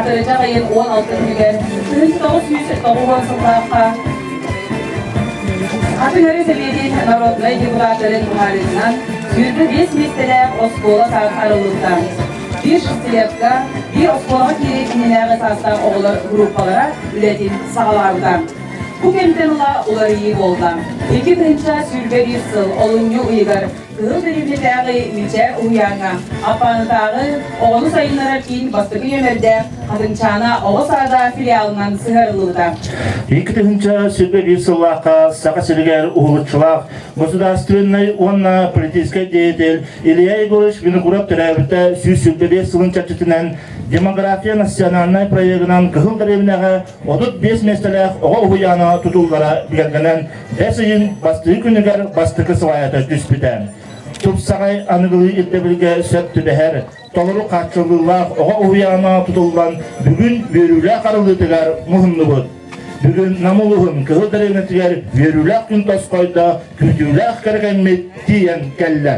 Атырдьах ыйын 16 күнүгэр 1990 сыллаахха Атын өрүс Сэбиэтин народнай депутаттарын быһаарыытынан 25 миэстэлээх оскуола саас арыллыбыта. Биир шестилетка, биир оскуолаҕа киирии иннинээҕи саастаах оҕолор группалара үлэтин саҕалаабыта. Бу кэмтэн ыла уларыйыы буолла. 2021 сыл олунньу ыйыгар Кыһыл Дэриэбинэтээҕи Мичээр уһуйааҥҥа Аппаанытааҕы оҕону сайыннарар киин бастакы нүөмэрдээх Хатыҥчаана оҕо саада филиалынан сыһыарыллыбыта. 2021 сыллаахха Саха сиригэр уһулуччулаах государственнай уонна политическай деятель Илья Егорович Винокуров төрөөбүтэ 125 сылын чэрчитинэн Демография национальнай проегынан Кыһыл Дэриэбинэҕэ 35 миэстэлээх оҕо уһуйаана тутуллара бигэргэнэн бэс ыйын бастакы күнүгэр бастакы сваята түспүтэ. Тупсаҕай аныгылыы ирдэбилгэ сөп түбэһэр, толору хааччыллыылаах оҕо уһуйаана тутуллан бүгүн үөрүүлээх арыллыытыгар муһуннубут. Бүгүн Нам улууһун Кыһыл дэриэбинэтигэр үөрүүлээх күн тосхойдо, күүтүүлээх кэргэммит тиийэн кэллэ.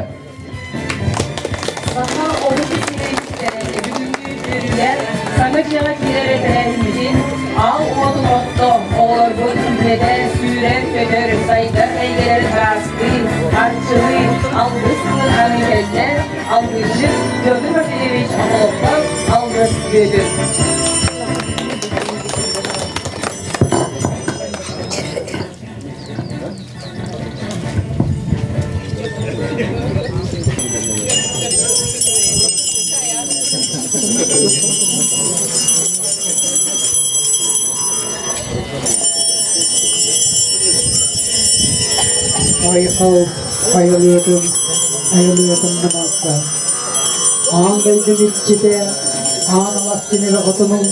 Саха омук үчүгэйиттэн бүгүҥҥү үөрүүлээх саҥа дьиэҕэ киирэр этэрээһиммитин аал уотун отто оҕолорбут үлэтэ сүүрэр-көтөр, сайдар эйгэлэрин ыраастыы, арчылыы, алгыс тылын арыы кэллэ алгысчыт Петр Васильевич Охлопков, Алгыс Бүөтүр. Айхал айылыытын айылыытын намаакка Аан дойду иччитэ аан алас тимири хотунун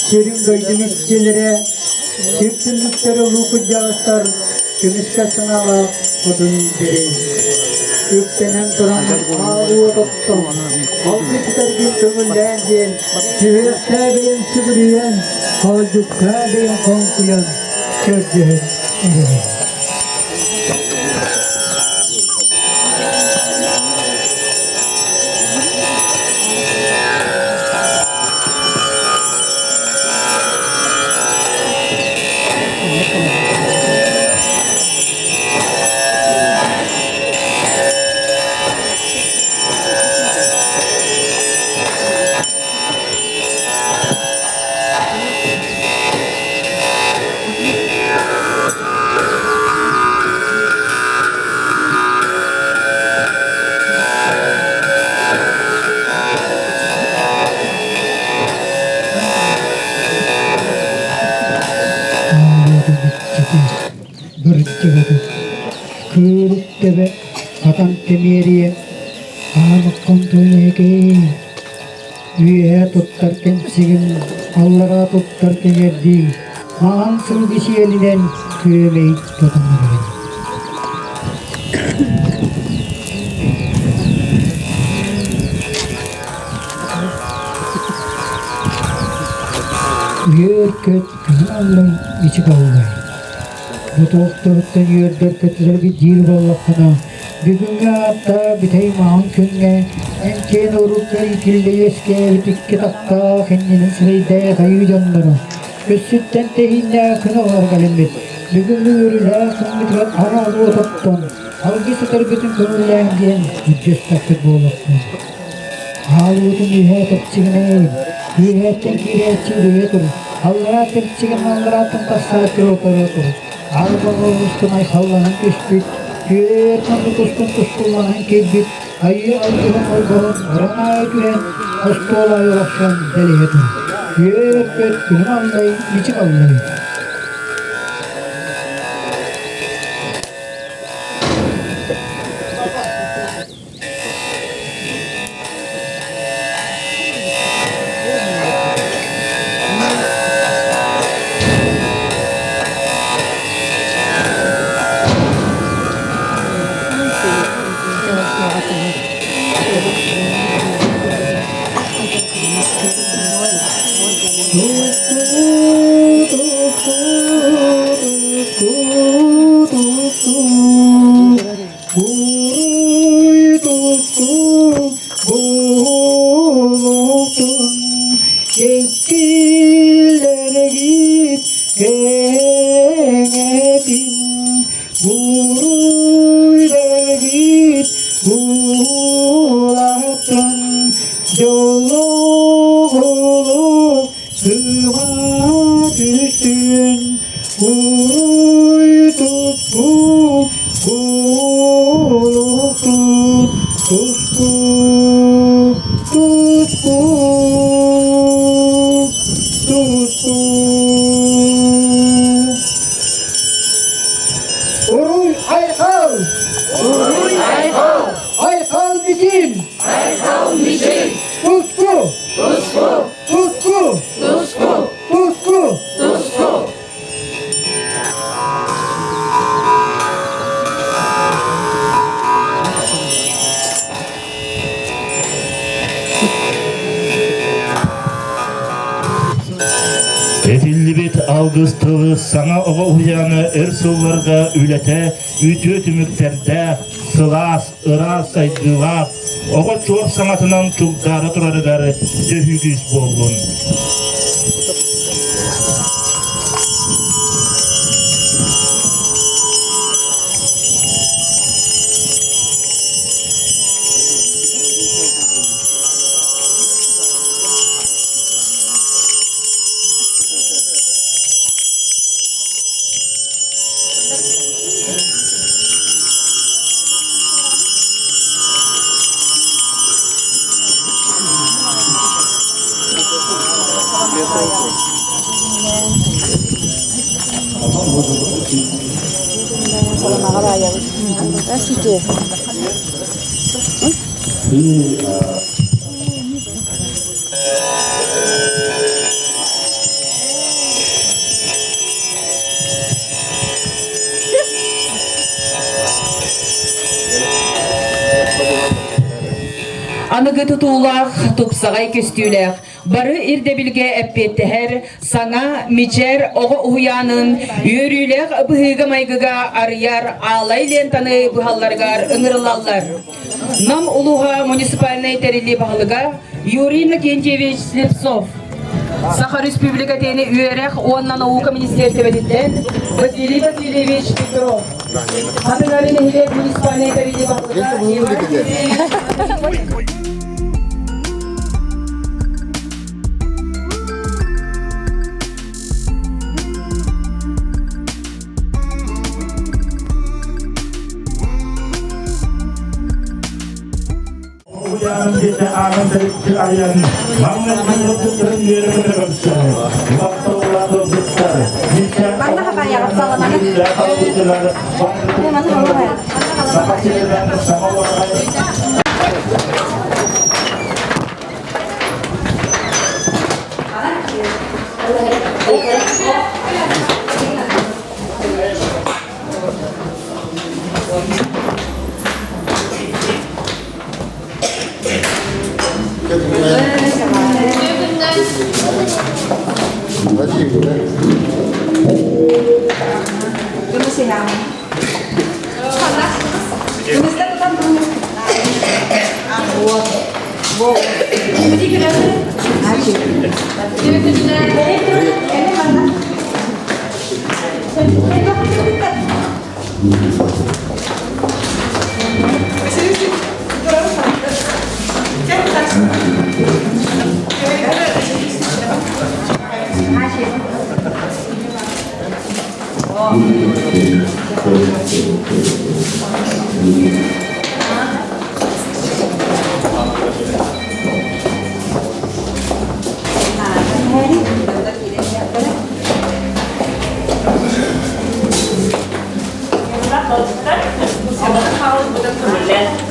Сүрүн дойдум иччилэрэ, сир түннүктэрэ улуу кырдьаҕастар көмүскэ санаалаах хотун дириҥ. Үктэнэн туран аал уот оттон, алгыс этэргин көҥүллээн диэн, сүһүөхтээ бэйэм сүгүрүйэн, хоолдьуктаа бэйэм хоҥкуйан көрдөһөн эрэбин. Кыырык төбө хатан тэмиэрийэ аан хонтуйнайкэй үөһэ туттар кэмсигин аллараа туттар кэҥэрдии маҥан сылгы сиэлинэн күөмэй тутуннарабын. Үөр-көт күнү аллай ичик аллай. Бу туохтарыттан үөрдэр көтүлэрбит диир буоллаххына, бүгүҥҥү аатта бүтэй маҥан күҥҥэ эн урукка иитиллэ үөскээбит икки тахтаах иннинэн сирэйдээх айыы дьонноро өссүттэн тэһииннээх күн оҕолор кэлиммит бүгүҥҥү үөрүүлээх күммүтүгэр араал уот оттон алгыс этэрбитин көҥүллээн диэн үрдүспэппит буолуохтун. Аал уотун үөһээ тэпсигинэйин, үөһээттэн киирээччи үрэйэ тур, аллараа тэпсигин алларааттан тахсааччы оторо тур. Аал боҕоруустун айхалланан түспүт, түөрт муннукустун тускулланан киирбит, айыы алгыһын олбоһун орон аайы түһэн, остуол аайы олохсон дэлэйэ тур. Үөр көт күнүм аллай, мичик аллай. Буруй туту буолуохтун, кэскил Кэскиллэргит кэҥэтин, буруйдаргыт улааттын, дьоллоох олох сыма түстүн, уруй туску буолуохтун, туску, туску, туску. Уруй Айхал! Уруй Айхал! Айхал Мичил! Айхал Мичил! Туску! Туску! Туску! Туску! Туску! Туску! Этиллибит алгыс тылы саҥа оҕо уһуйаана өр сылларга үлэтэ үтүө түмүктэрдээх, сылаас, ыраас сайдыылаах, оҕо чуор саҥатынан чугдаара турарыгар төһүү күүс буоллун. Аныгы тутуулаах, тупсаҕай көстүүлээх, бары ирдэбилгэ эппиэттэһэр саҥа Мичээр оҕо уһуйаанын үөрүүлээх быһыыга-майгыга арыйар аалай лентаны быһалларыгар ыҥырыллаллар. Нам улууһа муниципальнай тэриллии баһылыга Юрий Иннокентьевич Слепцов, Саха Республикатын үөрэх уонна наука министиэристибэтиттэн Василий Васильевич Петров, Хатыҥары нэһилиэк муниципальнай тэриллии баһылыга Иван Сергеевич Уйаанын диэки аанын төрүччү айан, маҥнайгы ыалдьыттарын үөрэ-көтө көрсөн, махталлаах ыалдьыттар, Саха сиринэн саха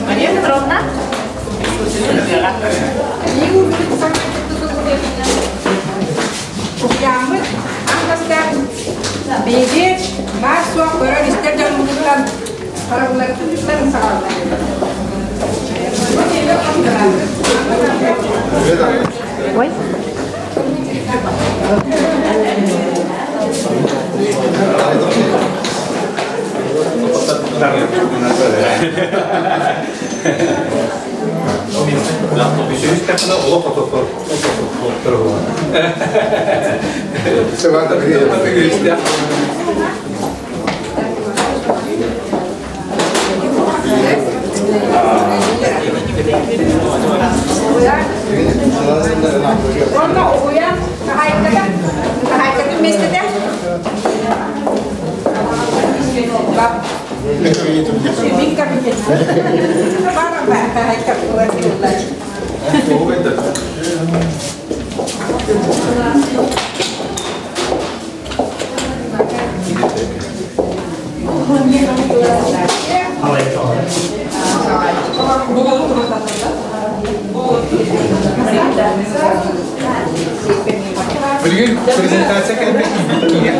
Мария Петровна? Уһуйааммыт аан бастаан биһиги баар-суох көрөр-истэр дьоммутуттан харабылларбытыттан саҕаланар. Ой. Онно уһуйан хаһаайката, хаһаайкатын миэстэтэ. Мин кабинет. Баар хаһаайка Билигин презентация кэлбит киирэ.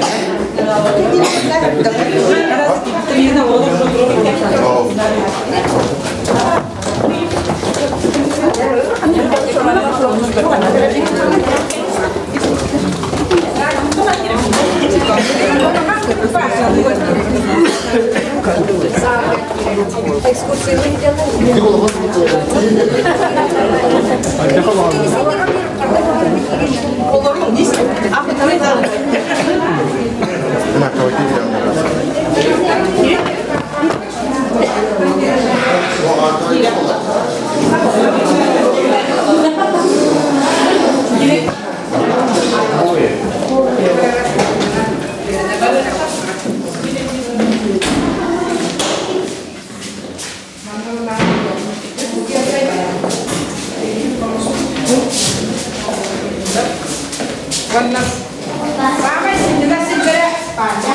Саамай синньигэс сирдэрэ Спальня.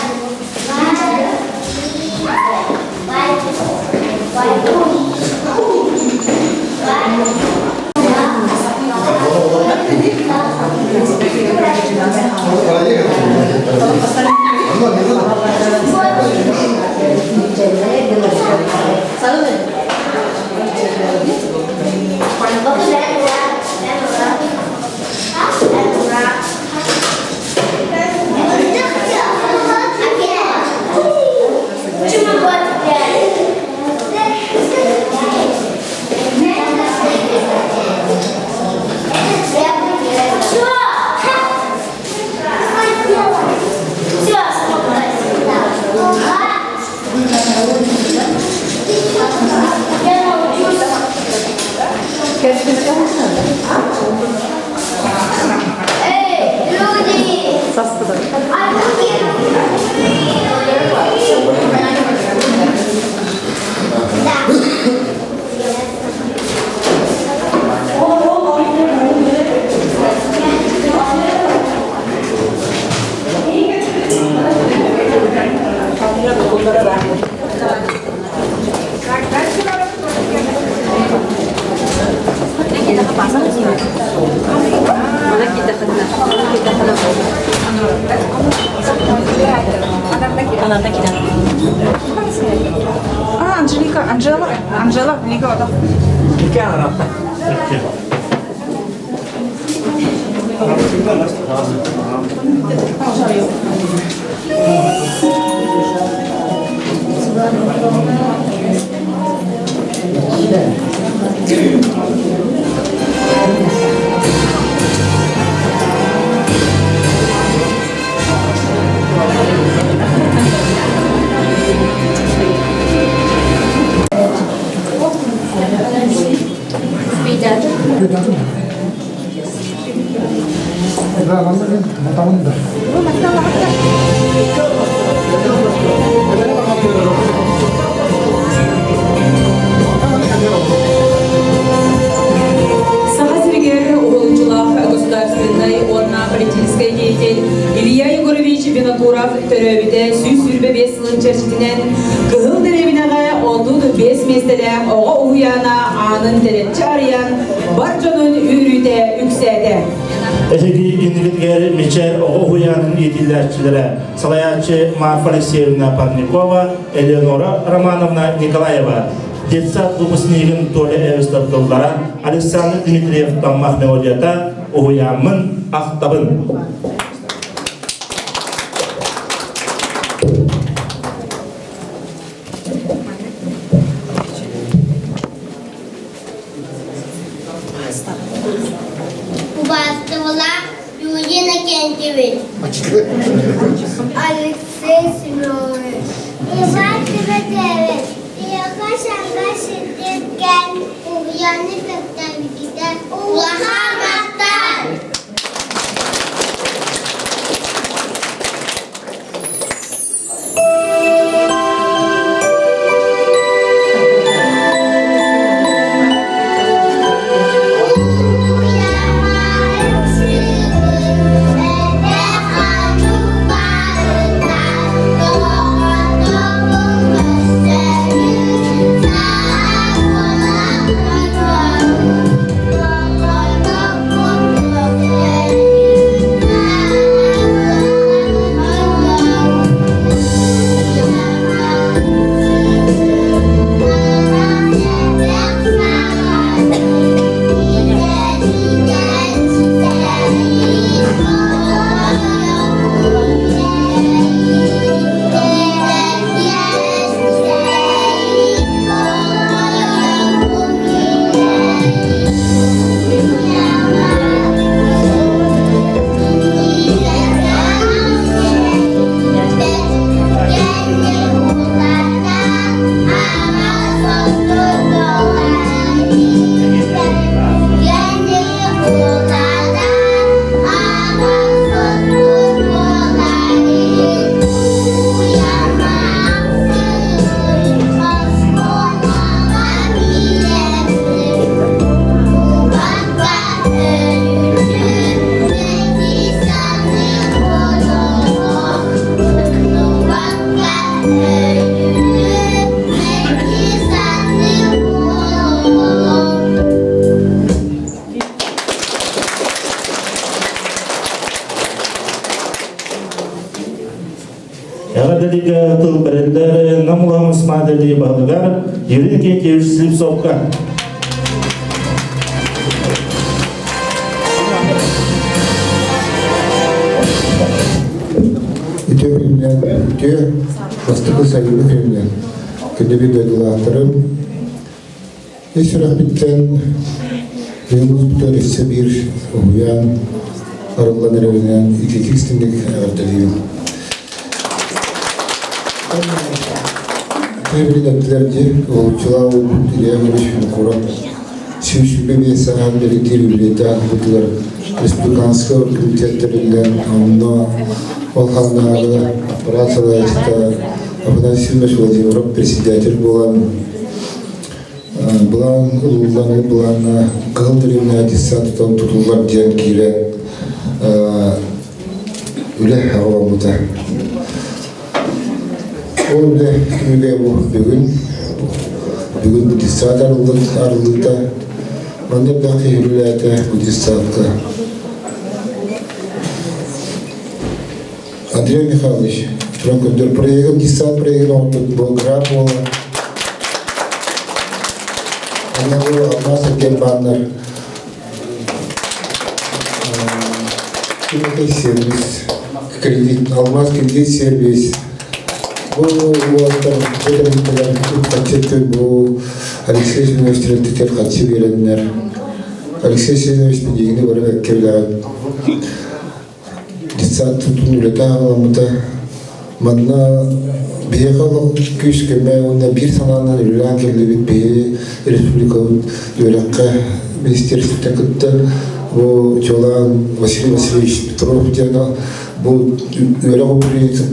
А, Анжелика, Анжела, Анжела, Лика, да. Саха сиригэр уһулуччулаах государственнай уонна политическай деятель Илья Егорович Винокуров төрөөбүтэ 125 сылын чэрчитинэн Кыһыл дэриэбинэҕэ 35 миэстэлээх оҕо уһуйаана аанын тэлэччи арыйан бар дьонун үөрүүтэ үксээтэ. Эһиги иннигитигэр Мичээр оҕо уһуйаанын иитиллээччилэрэ салайааччы Марфа Алексеевна Парникова, Элеонора Романовна Николаева, детсад выпускнигын Толя Эвестов тыллара, Александр Дмитриев Таммах мелодията «Уһуйааммын ахтабын». Убаастыбылаах Иннокентьевич. Алексей Семенович. Иван Тимофеевич. Иоха саҥа сирдэргэн уһуйааны кэпсээбиккитэ улахан махтал! Эҕэрдэлигэ тыл бэриллэр Нам улахан Усмаадали баһылыгар Юрий Никитич Слепцовка. Үтүө күнүнэн, үтүө бастакы сайыҥҥы күнүнэн күндү биир дойдулаахтарым, ис сүрэхпиттэн Улууспутугар өссө биир уһуйаан арыллан эрэринэн итиитик истиҥник эҕэрдэлиибин. Тыа эттилэр дии, уһулуччулаах уолбут Илья Иванович Винокуров 125 сааһын бэлиэтиир үбүлүөйдээх бытыгар республиканскай оргкомитет тэриллэн, онно ол ханнааҕы аппарат салайааччыта Афанасий Семенович Владимиров председатель буолан Былаан ылыллан былааҥҥа Кыһыл Дэриэбинэ детсад тутан тутуллар диэн киирэн үлэ оҥорбута. Ол үлэ түмүгэ бу бүгүн бүгүн бу детсад арыллыыта манна элбэх киһи үлэлээтэ бу детсадка. Андрей Михайлович, туран көрдөр проегын детсад проегын оҥорбут бу грант буола Анна бу алмаас эргиэн бааннар сервис кредит алмаас кредит сервис бу уолаттар бу үп-харчы бу Алексей Семенович тэрилтэтигэр харчы биэрэннэр Алексей Семенович билигини бары бэккэ билэҕит Детсад тутун үлэтэ аҕаламмыта. Манна биһиэхэ олох күүс-көмө уонна биир санаанан үлэлээн кэллибит биһиги республикабыт үөрэххэ министерствотын кытта бу чуолаан Василий Васильевич Петров диэн бу үөрэх управлениетын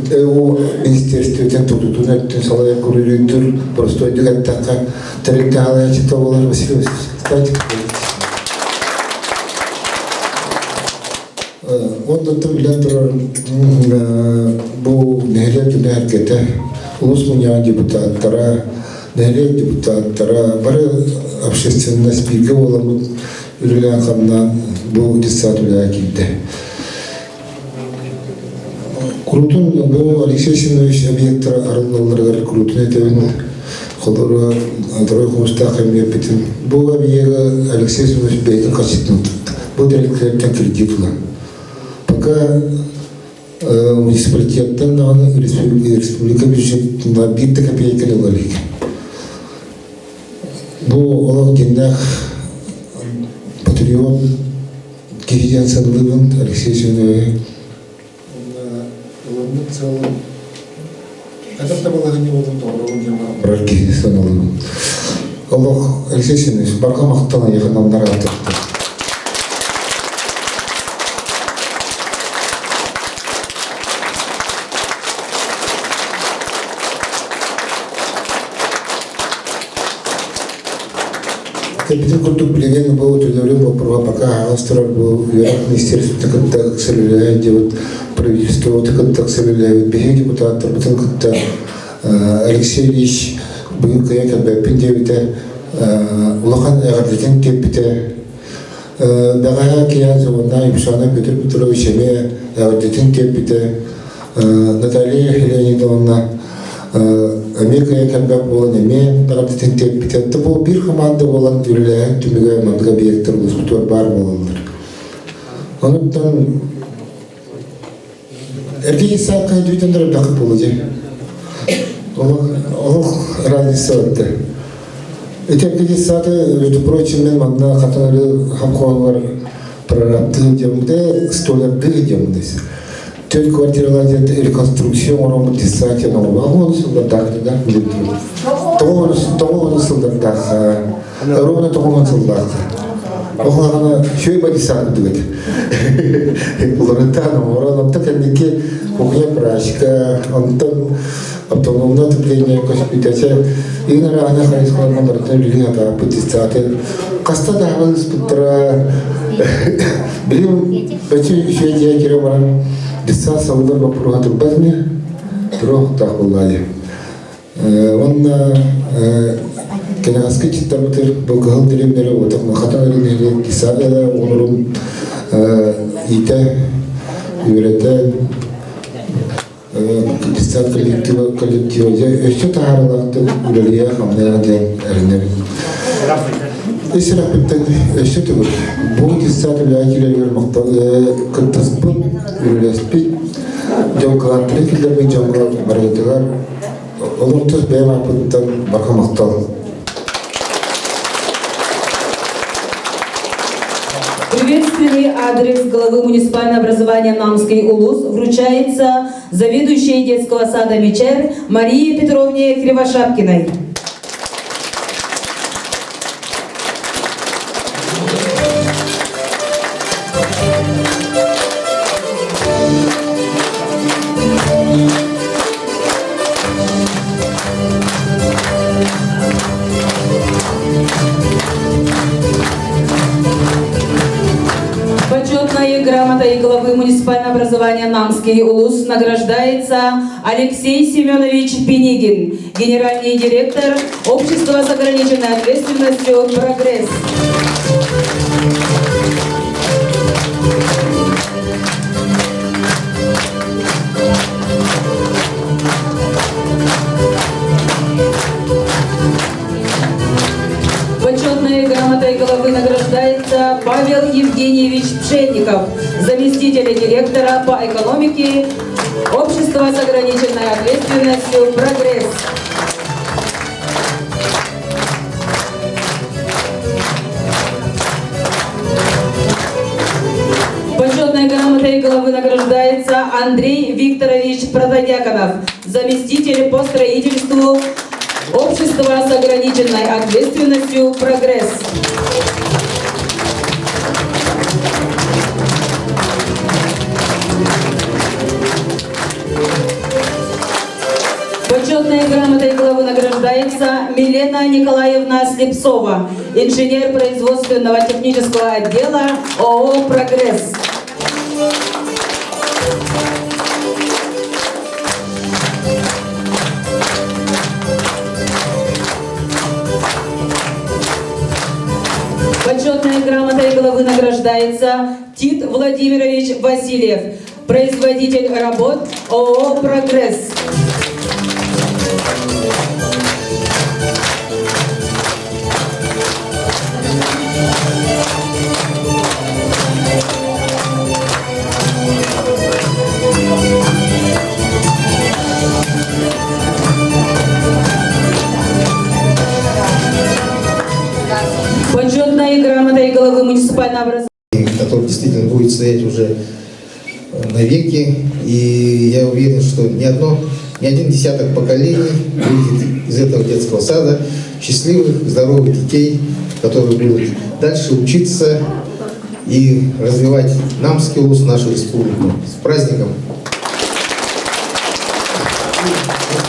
министерствотын тутуутун өттүн салайар көрүүлүүр простойдук эттэххэ тэрилтэ салайааччыта буолар Василий Васильевич Оннуттан билэн турар бу нэһилиэк түнэһэргэтэ, улуус мунньаҕын депутаттара, нэһилиэк депутаттара, бары общественность бииргэ буоламмыт үлэлээн-хамнаан бу детсад үлэҕэ киирдэ. Курутун бу Алексей Семенович объектара арыллалларыгар курутун этэбин, холобура Андрей Хомустаах эмиэппитин. Бу объегы Алексей Семенович бэйэтин харчытын бу тэрилтэлэртэн кредит ылан. Пока муниципалитеттан даҕаны республика бюджетынан биир да копейканы ыла илик. Бу олох дьиҥнээх патриот киһи диэн саныыбын Алексей Семенович. Ылыммыт сыалым хайдах да балаһыанньа буоллун тоҕоробун диэн барар киһи саналыыбын. Олох Алексей Семенович, барҕа махтал эйиэхэ намнар аатыттан. Кэлбитин курдук билигин бу төлөбүрүн боппуруоһа пока аһаҕас турар бу үөрэх министерствотын кытта ыкса үлэлэһэ диэбит правительствоты кытта ыкса үлэлээбит биһиги депутаттарбытын кытта Алексей Ильич бүгүн кыайан кэлбэппин диэбитэ улахан эҕэрдэтин тиэрпитэ бэҕэһээ киэһэ Заводная Юксана Петр Петрович эмиэ эҕэрдэтин тиэрпитэ Наталья Леонидовна эмиэ кыайан кэлбэт буолан эмиэ эҕэрдэтин тиэрпитэ бу биир хамаанда буолан үлэлээһин түмүгэ маннык объектар улууспутугар баар буолаллар. Онуттан эргэ саакка бүтэн дөрөбдөххүт буолуо дии. Олох разница өттө. Ити эргэ сааты, между прочим, мен манна хатан хапкоолар прорабтыы диэмдэ, столярдыы диэмдэ. Төрт квартиралар диэн реконструкция оҥороммут десантия оҥорбут сыллардаах да тоҕо сыллардаах ровно тоҕо сыллаах Оҕолоҕуна үчүгэй бодисаан курдук Уларытан оҥорон, онтон кэнники кухня прачка, онтон автономное отопление көспүтэ. Иин араана хайысхаларынан барытын үлэлии сатаабыт десанты. Хаста да ыспыттара. Билим өтө үчүгэй дьиэ киирэн баран десант сабыллар боппуруоһа турбат ини. Туруохтаах буоллаа дии. Уонна кэнэҕэски чыттарбытыр бу кыһыл дириҥнэри уотах хатан эрин кисаада оҕолорун иитэ үөрэтэ десант коллектива коллектива дьэ өссө таһаарылаахтык үлэлиэ хамныа диэн эрэнэбин. Ис сүрэхпиттэн өссө төгүл бу десант үлэҕэ киирэригэр кыттыспыт, үлэлэспит дьон кылааттары киллэрбит дьоҥҥо барыгытыгар олох тус бэйэм ааппыттан барҕа махтал. Приветственный адрес главы муниципального образования Намский улус вручается заведующей детского сада «Мечер» Марии Петровне Кривошапкиной. Почетной грамотой главы муниципального образования Намский улус награждается Алексей Семенович Пенигин, генеральный директор Общества с ограниченной ответственностью «Прогресс». Почетной грамотой головы награждается Павел Евгеньевич Пшенников, заместитель директора по экономике Общества с ограниченной ответственностью «Прогресс». Почетной грамотой головы награждается Андрей Викторович Протодьяконов, заместитель по строительству Общества с ограниченной ответственностью «Прогресс». Почетной грамотой главы награждается Милена Николаевна Слепцова, инженер производственного технического отдела ООО «Прогресс». Почетной грамотой главы награждается Тит Владимирович Васильев, производитель работ ООО «Прогресс». Почетной грамотой главы муниципального образования который действительно будет стоять уже навеки. И я уверен, что ни одно, ни один десяток поколений выйдет из этого детского сада счастливых, здоровых детей, которые будут дальше учиться и развивать Намский улус, нашу республику. С праздником!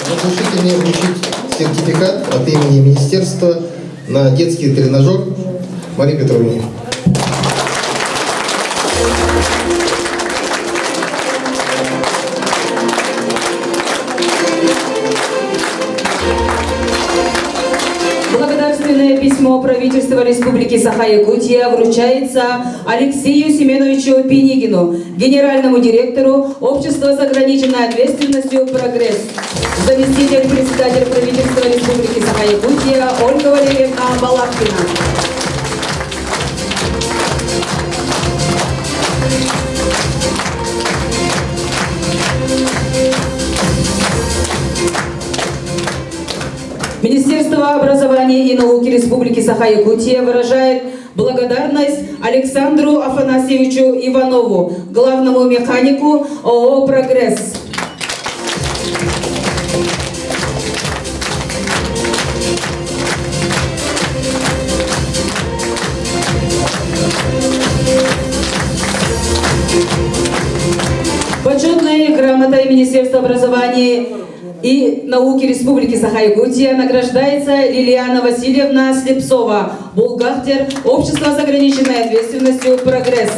Разрешите мне вручить сертификат от имени министерства на детский тренажер Марии Петровне. Благодарственное письмо правительства Республики Саха-Якутия вручается Алексею Семеновичу Пинигину, генеральному директору Общества с ограниченной ответственностью «Прогресс», заместитель председателя правительства Республики Саха-Якутия Ольга Валерьевна Балакина. Министерство образования и науки Республики Саха-Якутия выражает благодарность Александру Афанасьевичу Иванову, главному механику ООО «Прогресс». Почетной грамотой Министерства образования и науки Республики Саха-Якутия награждается Лилиана Васильевна Слепцова, бухгалтер Общества с ограниченной ответственностью «Прогресс».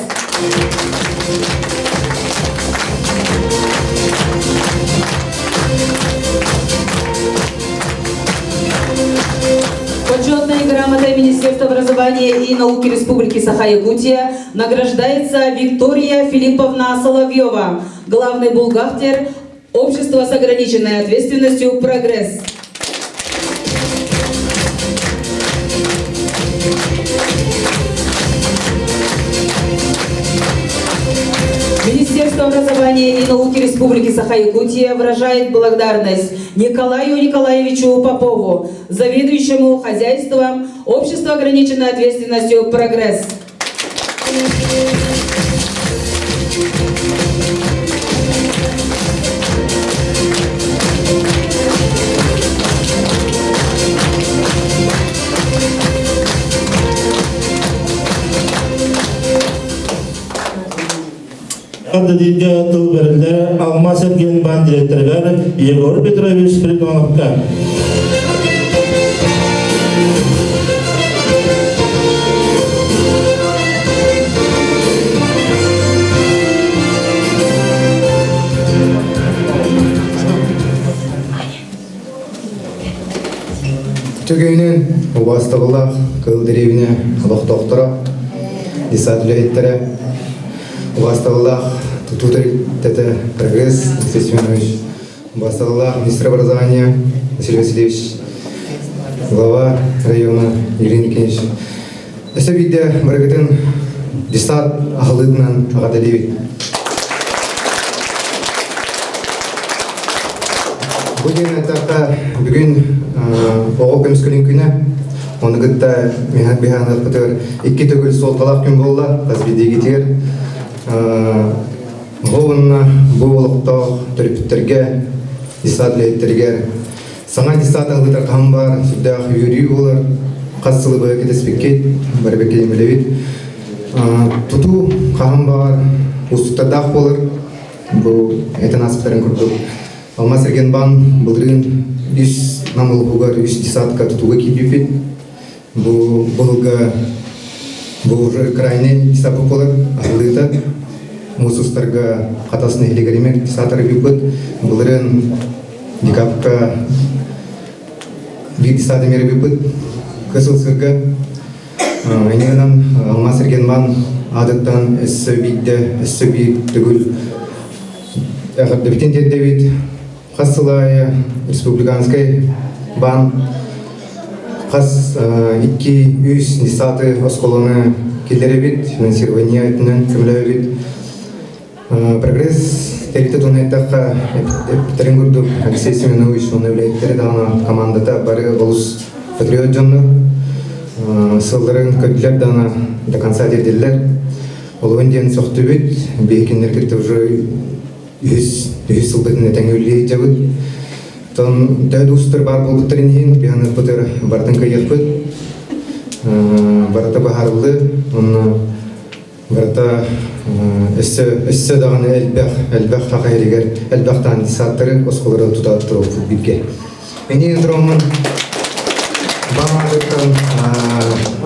Почетной грамотой Министерства образования и науки Республики Саха-Якутия награждается Виктория Филипповна Соловьева, главный бухгалтер Общества с ограниченной ответственностью «Прогресс». Министерство образования и науки Республики Саха-Якутия выражает благодарность Николаю Николаевичу Попову, заведующему хозяйством Общества ограниченной ответственностью «Прогресс». Ардадига тыл берилде Алмаз Эргенбан директорыгар Егор Петрович Спиридоновка. Түгөйүнэн убаастабыллаах Кыыл дэриэбинэ олохтоохторо, десант үлэһиттэрэ, убаастабыллаах тутуу тэрилтэтэ Прогресс Алексей Семенович, убаастабыллаах министр образования Василий Васильевич, глава района Евгений Никитич. Өссө биирдэ барыгытын десант аһылыытынан аҕадалиибит. Бу диэн эттэххэ, бүгүн оҕо көмүскэлин күнэ. Ону кытта биһаныахпытыгар икки төгүл суолталаах күн буолла, хас биирдиигитигэр. Оҕо уонна бу олохтоох төрөппүттэргэ, десант үлэһиттэригэр саҥа десант аһылыытар хаһан баар, сүрдээх үөрүү буолар. Хас сылы быһа кэтэспиккит, бары бэккэ билэбит. Тутуу хаһан баҕар уустуктардаах буолар. Бу этэн ааспыттарын курдук, Алмаз Эргенбан былырыын үс Нам улууһугар үс десятка тутууга киирбиппит. Бу былга бу уже крайний десятка буолар аһыллыыта. Муус устарга Хатас нэһилиэгэр эмиэ десятары биппит. Былырыын декабрьга биир десятый эмиэ биппит. Кысыл сырга Иннинэн Алмаз Эргенбан аатыттан өссө биирдэ, өссө биир төгүл эҕэрдэбитин тиэрдэбит. Хас сыл аайы республиканскай баан хас 2-3 десаты оскуоланы киллэрэбит, финансирование өттүнэн көмөлөһөбүт. Прогресс тэрилтэ туһунан эттэххэ, эппиттэрин курдук, Алексей Семенович уонна үлэһиттэрэ даҕаны командата бары олус патриот дьоннор. Сылларын көрдүлэр даҕаны до конца тиэрдиллэр. Олуһун диэн сөхтүбүт, биһи кинилэр кытта уже үһүс үһүс сылбытын этэҥҥэ үлэлии сылдьабыт. Оттон төһө да уустуктар баар буолбуттарын иһин биһаныппытыгар барытын кыайыахпыт. Барыта быһаарыллыы уонна барыта өссө өссө даҕаны элбэх элбэх хаха иһигэр элбэх таандисааттары оскуолалары тута туруохпут бииргэ. Эни дроммун баҕатыттан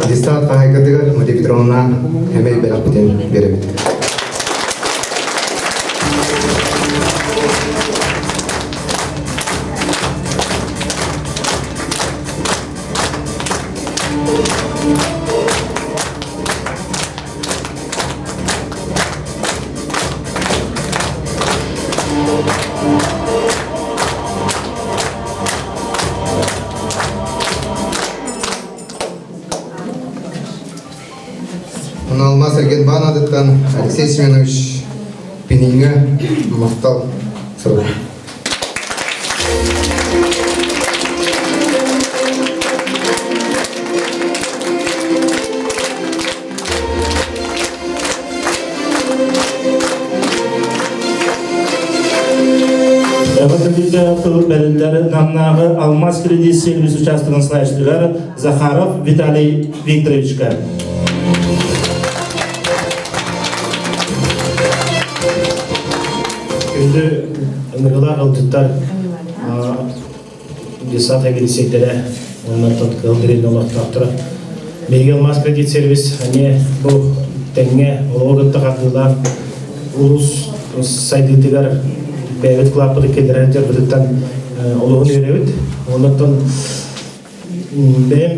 дистаат хаһайкатыгар Мария Петровна эмэй бэлэхпитин биэрэбит. Алмаз Эргенбаан аатыттан Алексей Семенович Пиниҥҥа махтал сурук. Эҕэрдэлииргэ тыл бэриллэр Намнааҕы Алмаз кредит сервис учаастагын салайааччытыгар Захаров Виталий Викторовичка. Күндү ыҥырыылаах ыалдьыттар Десант эбилисиэйдэрэ уонна оттон Кыһыл Дэриэбинэ олохтоохторо. Биһиги Алмаз кредит сервис эмиэ бу тэҥҥэ олоҕу кытта хардыылаан улуус сайдыытыгар бэйэбит кылааппытын киллэрэр дьарбытыттан олуһун үөрэбит. Оннуттан бэйэм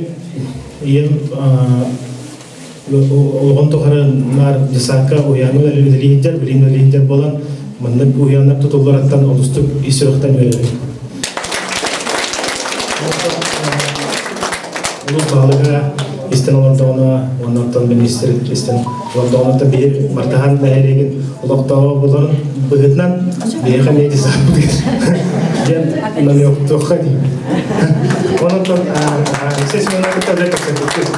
ийэм олоҕун тухары наар десантка уһуйааҥҥа үлэлии сылдьар, билигин үлэлии сылдьар буолан маннык уһуйааннар тутулларыттан олустук ис сүрэхтэн үөрэбин. Улуус баһылыга истэн олордоҕуна уонна оттон министр истэн олордоҕуна биһи Мартахан нэһилиэгин олохтооҕо буоларын быһыытынан биһиэхэ эмиэ десантпытыгар диэн намёктуохха дии. Онон Алексей Семенович кытта кэпсэппиппит.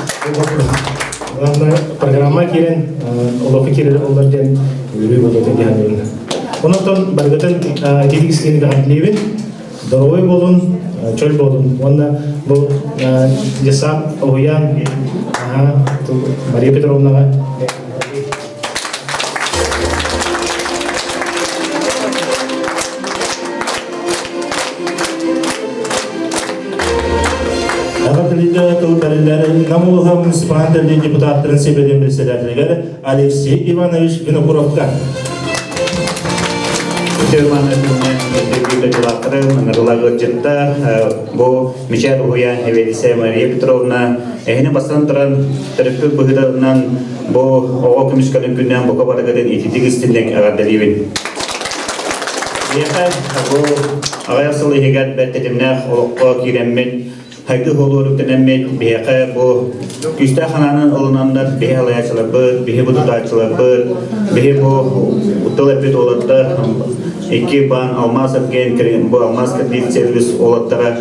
Главное, программа киирэн, олоххо киирэр оллар диэн үөрүү буолуо диэн Онон барыгытын ититик истиини гаҕардылыыбын. Доруобай буолун, чөл буолун. Уонна бу десант уһуйаан Мария Петровнаҕа Аҕа тэрилтэ тыл бэриллэр Нам улууһа муниципальнай тэрилтэ депутаттарын сэбиэтин председателигэр Алексей Иванович Винокуровка. Ыҥырылар бу Мичээр уһуйаан Эвелисия Мария Петровна эһини бастан туран төрөппүт быһыытынан бу оҕо көмүскэлин күннээн бука барыгытын ититик истинник эҕэрдэлиибин. Миэхэ бу аҕыйах сыл иһигэр бэрт тэтимнээх олоххо киирэммит, хайгы хуолуор үктэнэммит, биһиэхэ бу күүстээх санаанан ылынаннар биһи алайааччыларбыт, биһи бу тутааччыларбыт, биһи бу тыл эппит уолаттар икки баан Алмаз Эрген, бу Алмаз кредит сервис уолаттара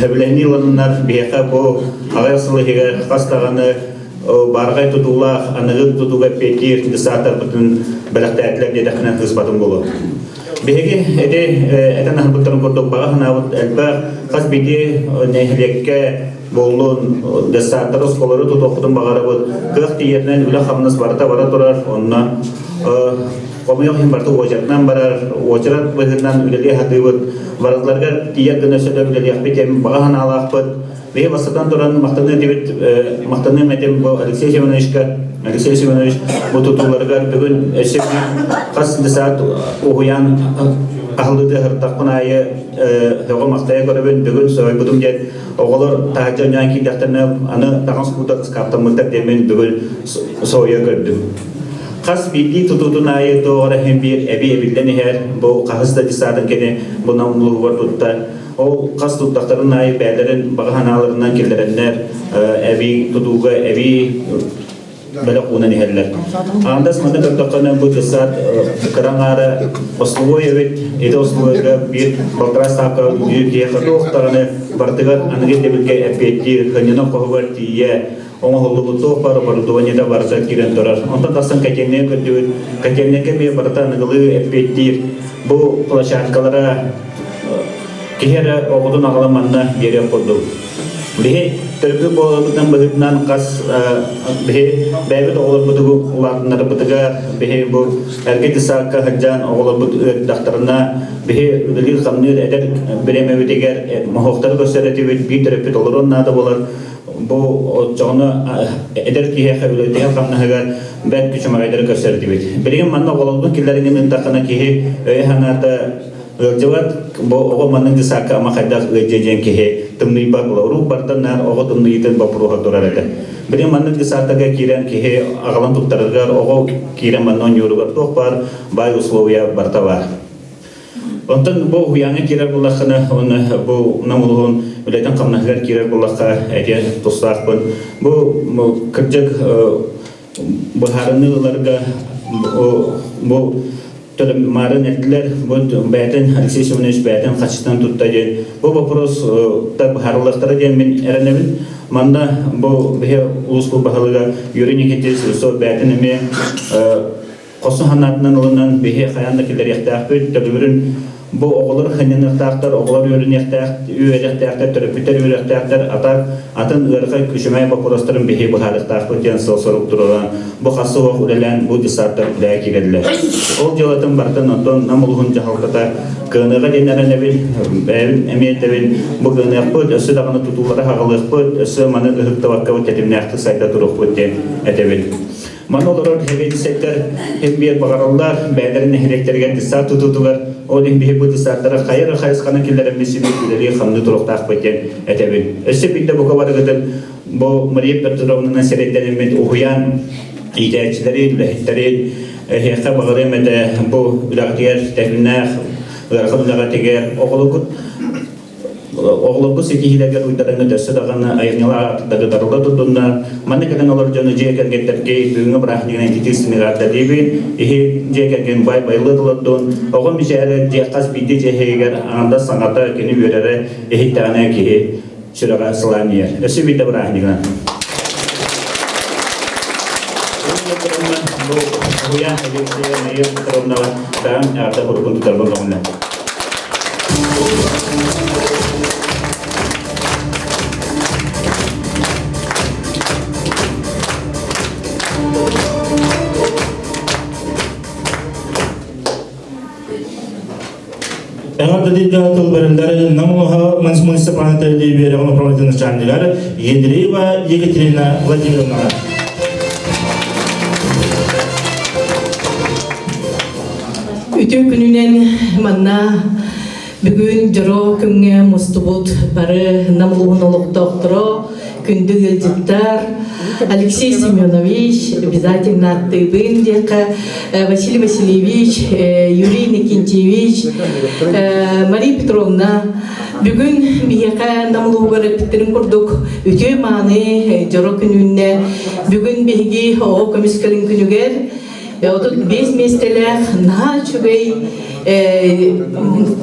сөбүлэһинии ылыннар биһиэхэ бу аҕыйах сыл иһигэр хас даҕаны баарҕай тутуулаах аныгы тутууга эппиэттиир десантарбытын бэлэхтээтилэр диэтэххинэ сыыспатым буолуо. Биһиги ити этэн аһарбыттарын курдук баҕа санаабыт элбэх хас биирдии нэһилиэккэ буоллун десантары оскуолалары тутуохпутун баҕарабыт. Кыах тиийэринэн үлэ-хамнас барыта бара турар. Онно хомойуох иһин барыта уочаратынан барар. Уочарат быһыытынан үлэлии сатыыбыт. Барыларыгар тиийэр гына өссө да үлэлиэхпит диэн баҕа санаалаахпыт. Биһи бастатан туран махтаныа этибит, махтаныам этим бу Алексей Семеновичка. Алексей Семенович бу тутууларыгар бүгүн өссө хас да саат уһуйаан аһыллыыты аһыртахпын аайы өҕө махтайа көрөбүн. Бүгүн соһуйбутум диэн оҕолор таһырдьа оонньоон киирдэхтэринэ аны таҥас куута ыскааптаммыттар диэммин бүгүн соһуйа көрдүм. Хас биирдии тутуутун аайы туох эрэ иһин биир эбии эбиллэн иһэр. Бу хаһыс да десантын кини бу Нам улууһугар тутта. Ол хас туттахтарын аайы бэйэлэрин баҕа санааларынан киллэрэннэр эбии тутууга эбии бэлэх уунан иһэллэр. Аандас манна көрдөххө бу десант кыра аҥаара основой эбит. Ити основойга биир балтараа ставка биир киһиэхэ туох даҕаны барытыгар аныгы ирдэбилгэ эппиэттиир хынньанар хоһугар тиийэ. оҥоһуллубут туох баар оборудованиета барыта киирэн турар. Онтон тахсан котельнай көрдүбүт. Котельнайга эмиэ барыта аныгылыы эппиэттиир. Бу площадкалара киһи эрэ оҕотун аҕалан манна биэриэх курдук. Биһи төрөппүт буоларбытынан быһыытынан хас биһи бэйэбит оҕолорбутугу улаатыннарбытыгар биһи бу эргэ десакка сылдьан оҕолорбут ыырдахтарына биһи үлэлиир-хамныыр эдэр бириэмэбитигэр моһуоктары көрсөр этибит биир төрөппүт олоруон наада буолар бу оччоҕуна эдэр киһиэхэ үлэтигэр хамнаһыгар бэрт күчүмэҕэйдэри көрсөр этибит. Билигин манна оҕолорбун киллэриҥин ыыттаххына киһи өйө-санаата ыалдьыбат бу оҕо маннык десакка ама хайдах ыалдьыа диэн киһи тымныйбат була урут бартан наар оҕо тымныйыытын боппуруоһа турар этэ. Билигин маннык десактарга киирэн киһи аҕалан туттарарыгар оҕо киирэн манна оонньууругар туох баар баай условия барыта баар. Онтон бу уһуйааҥҥа киирэр буоллаххына, уонна бу Нам улууһун үлэтин хамнаһыгар киирэр буоллахха, этиэн тустаахпын. Бу кырдьык быһаарыныы ыларга бу марын эрдилэр, бу бэйэтин Алексей Семенович бэйэтин хаччытынан тутта диэн. Бу вопрос быһаарыллыахтара диэн мин эрэнэбин. Манна бу биһи улууспут баһылыга Юрий Никитич Русов бэйэтин эмиэ Хосу санаатынан ылынан биһи хайаан да киллэриэхтээхпит, төлөбүрүн бу оҕолор хынньаныахтаахтар, оҕолор үөрэниэхтээх, үөрэхтээхтэр, төрөппүттэр үөрэхтээхтэр, атак атын ыарахай күчүмэй боппуруостарын биһи быһаарыахтаахпыт диэн сыл-сорук туруоран, бу хас суох үлэлээн бу десарттар үлэҕэ киирэллэр. Ол дьыалатын барытын оттон Нам улууһун дьаһалтата кыаныаҕа диэн эрэнэбин, бэйэбин эмиэ этэбин, бу кыаныахпыт, өссө даҕаны тутуулары хаҕалыахпыт, өссө маны ыһыктыбакка тэтимнээхтик сайда туруохпут диэн этэбин. Маны олорор сэбиэдиссэйдэр ким биэр баҕараллар, бэйэлэрин нэһилиэктэригэр десант тутуутугар, ол иһин биһи бу десанттары хайа эрэ хайысханан киллэрэммит сибиир үлэлии хамныы туруохтаахпыт диэн этэбин. Өссө биирдэ бука барыгытын бу Мария Петровнанан сирэйдэнэммит уһуйаан иитээччилэрин, үлэһиттэрин эһиэхэ баҕарыам этэ бу үлэҕитигэр тэтимнээх ыарахан үлэҕитигэр оҕолоргут Оҕолорго ситиһиилэргэ уйдарыҥҥа өссө даҕаны айымньылаах дагытарылла турдунна. Манна кэлэн олор дьону дьиэ кэргэттэргэ бүгүҥҥү бырааһынньыгынан ититии сыныгаардалыыбын. Иһи дьиэ кэргэн бай байлы тылырдун. Оҕо мичээрэ дьиэ хас биирдии дьиэһигэр аҥардас саҥата кини үөрэрэ иһиттэҕинэ киһи сүрэҕэ сылаанньыйар. Өссө биирдэ бырааһынньыгынан. Бу уһуйаан Мария Петровнаҕа даҕан эҕэрдэ курукун тутарбын көҥүллэн. Эҕэрдэлииргэ тыл бэриллэр Нам улууһа муниципальнай тэриллии үөрэҕин управлениетын начальнигар Ендреева Екатерина Владимировнаҕа. Үтүө күнүнэн манна бүгүн дьоро күҥҥэ мустубут бары Нам улууһун олохтоохторо, күндү ыалдьыттар, Алексей Семенович, обязательно аттыыбын диэххэ, Василий Васильевич, Юрий Никитьевич, Мария Петровна, бүгүн биһиэхэ Нам улууһугар эппиттэрин курдук үтүө мааны дьоро күнүннэ бүгүн биһиги оҕо көмүскэлин күнүгэр 35 миэстэлээх наһаа үчүгэй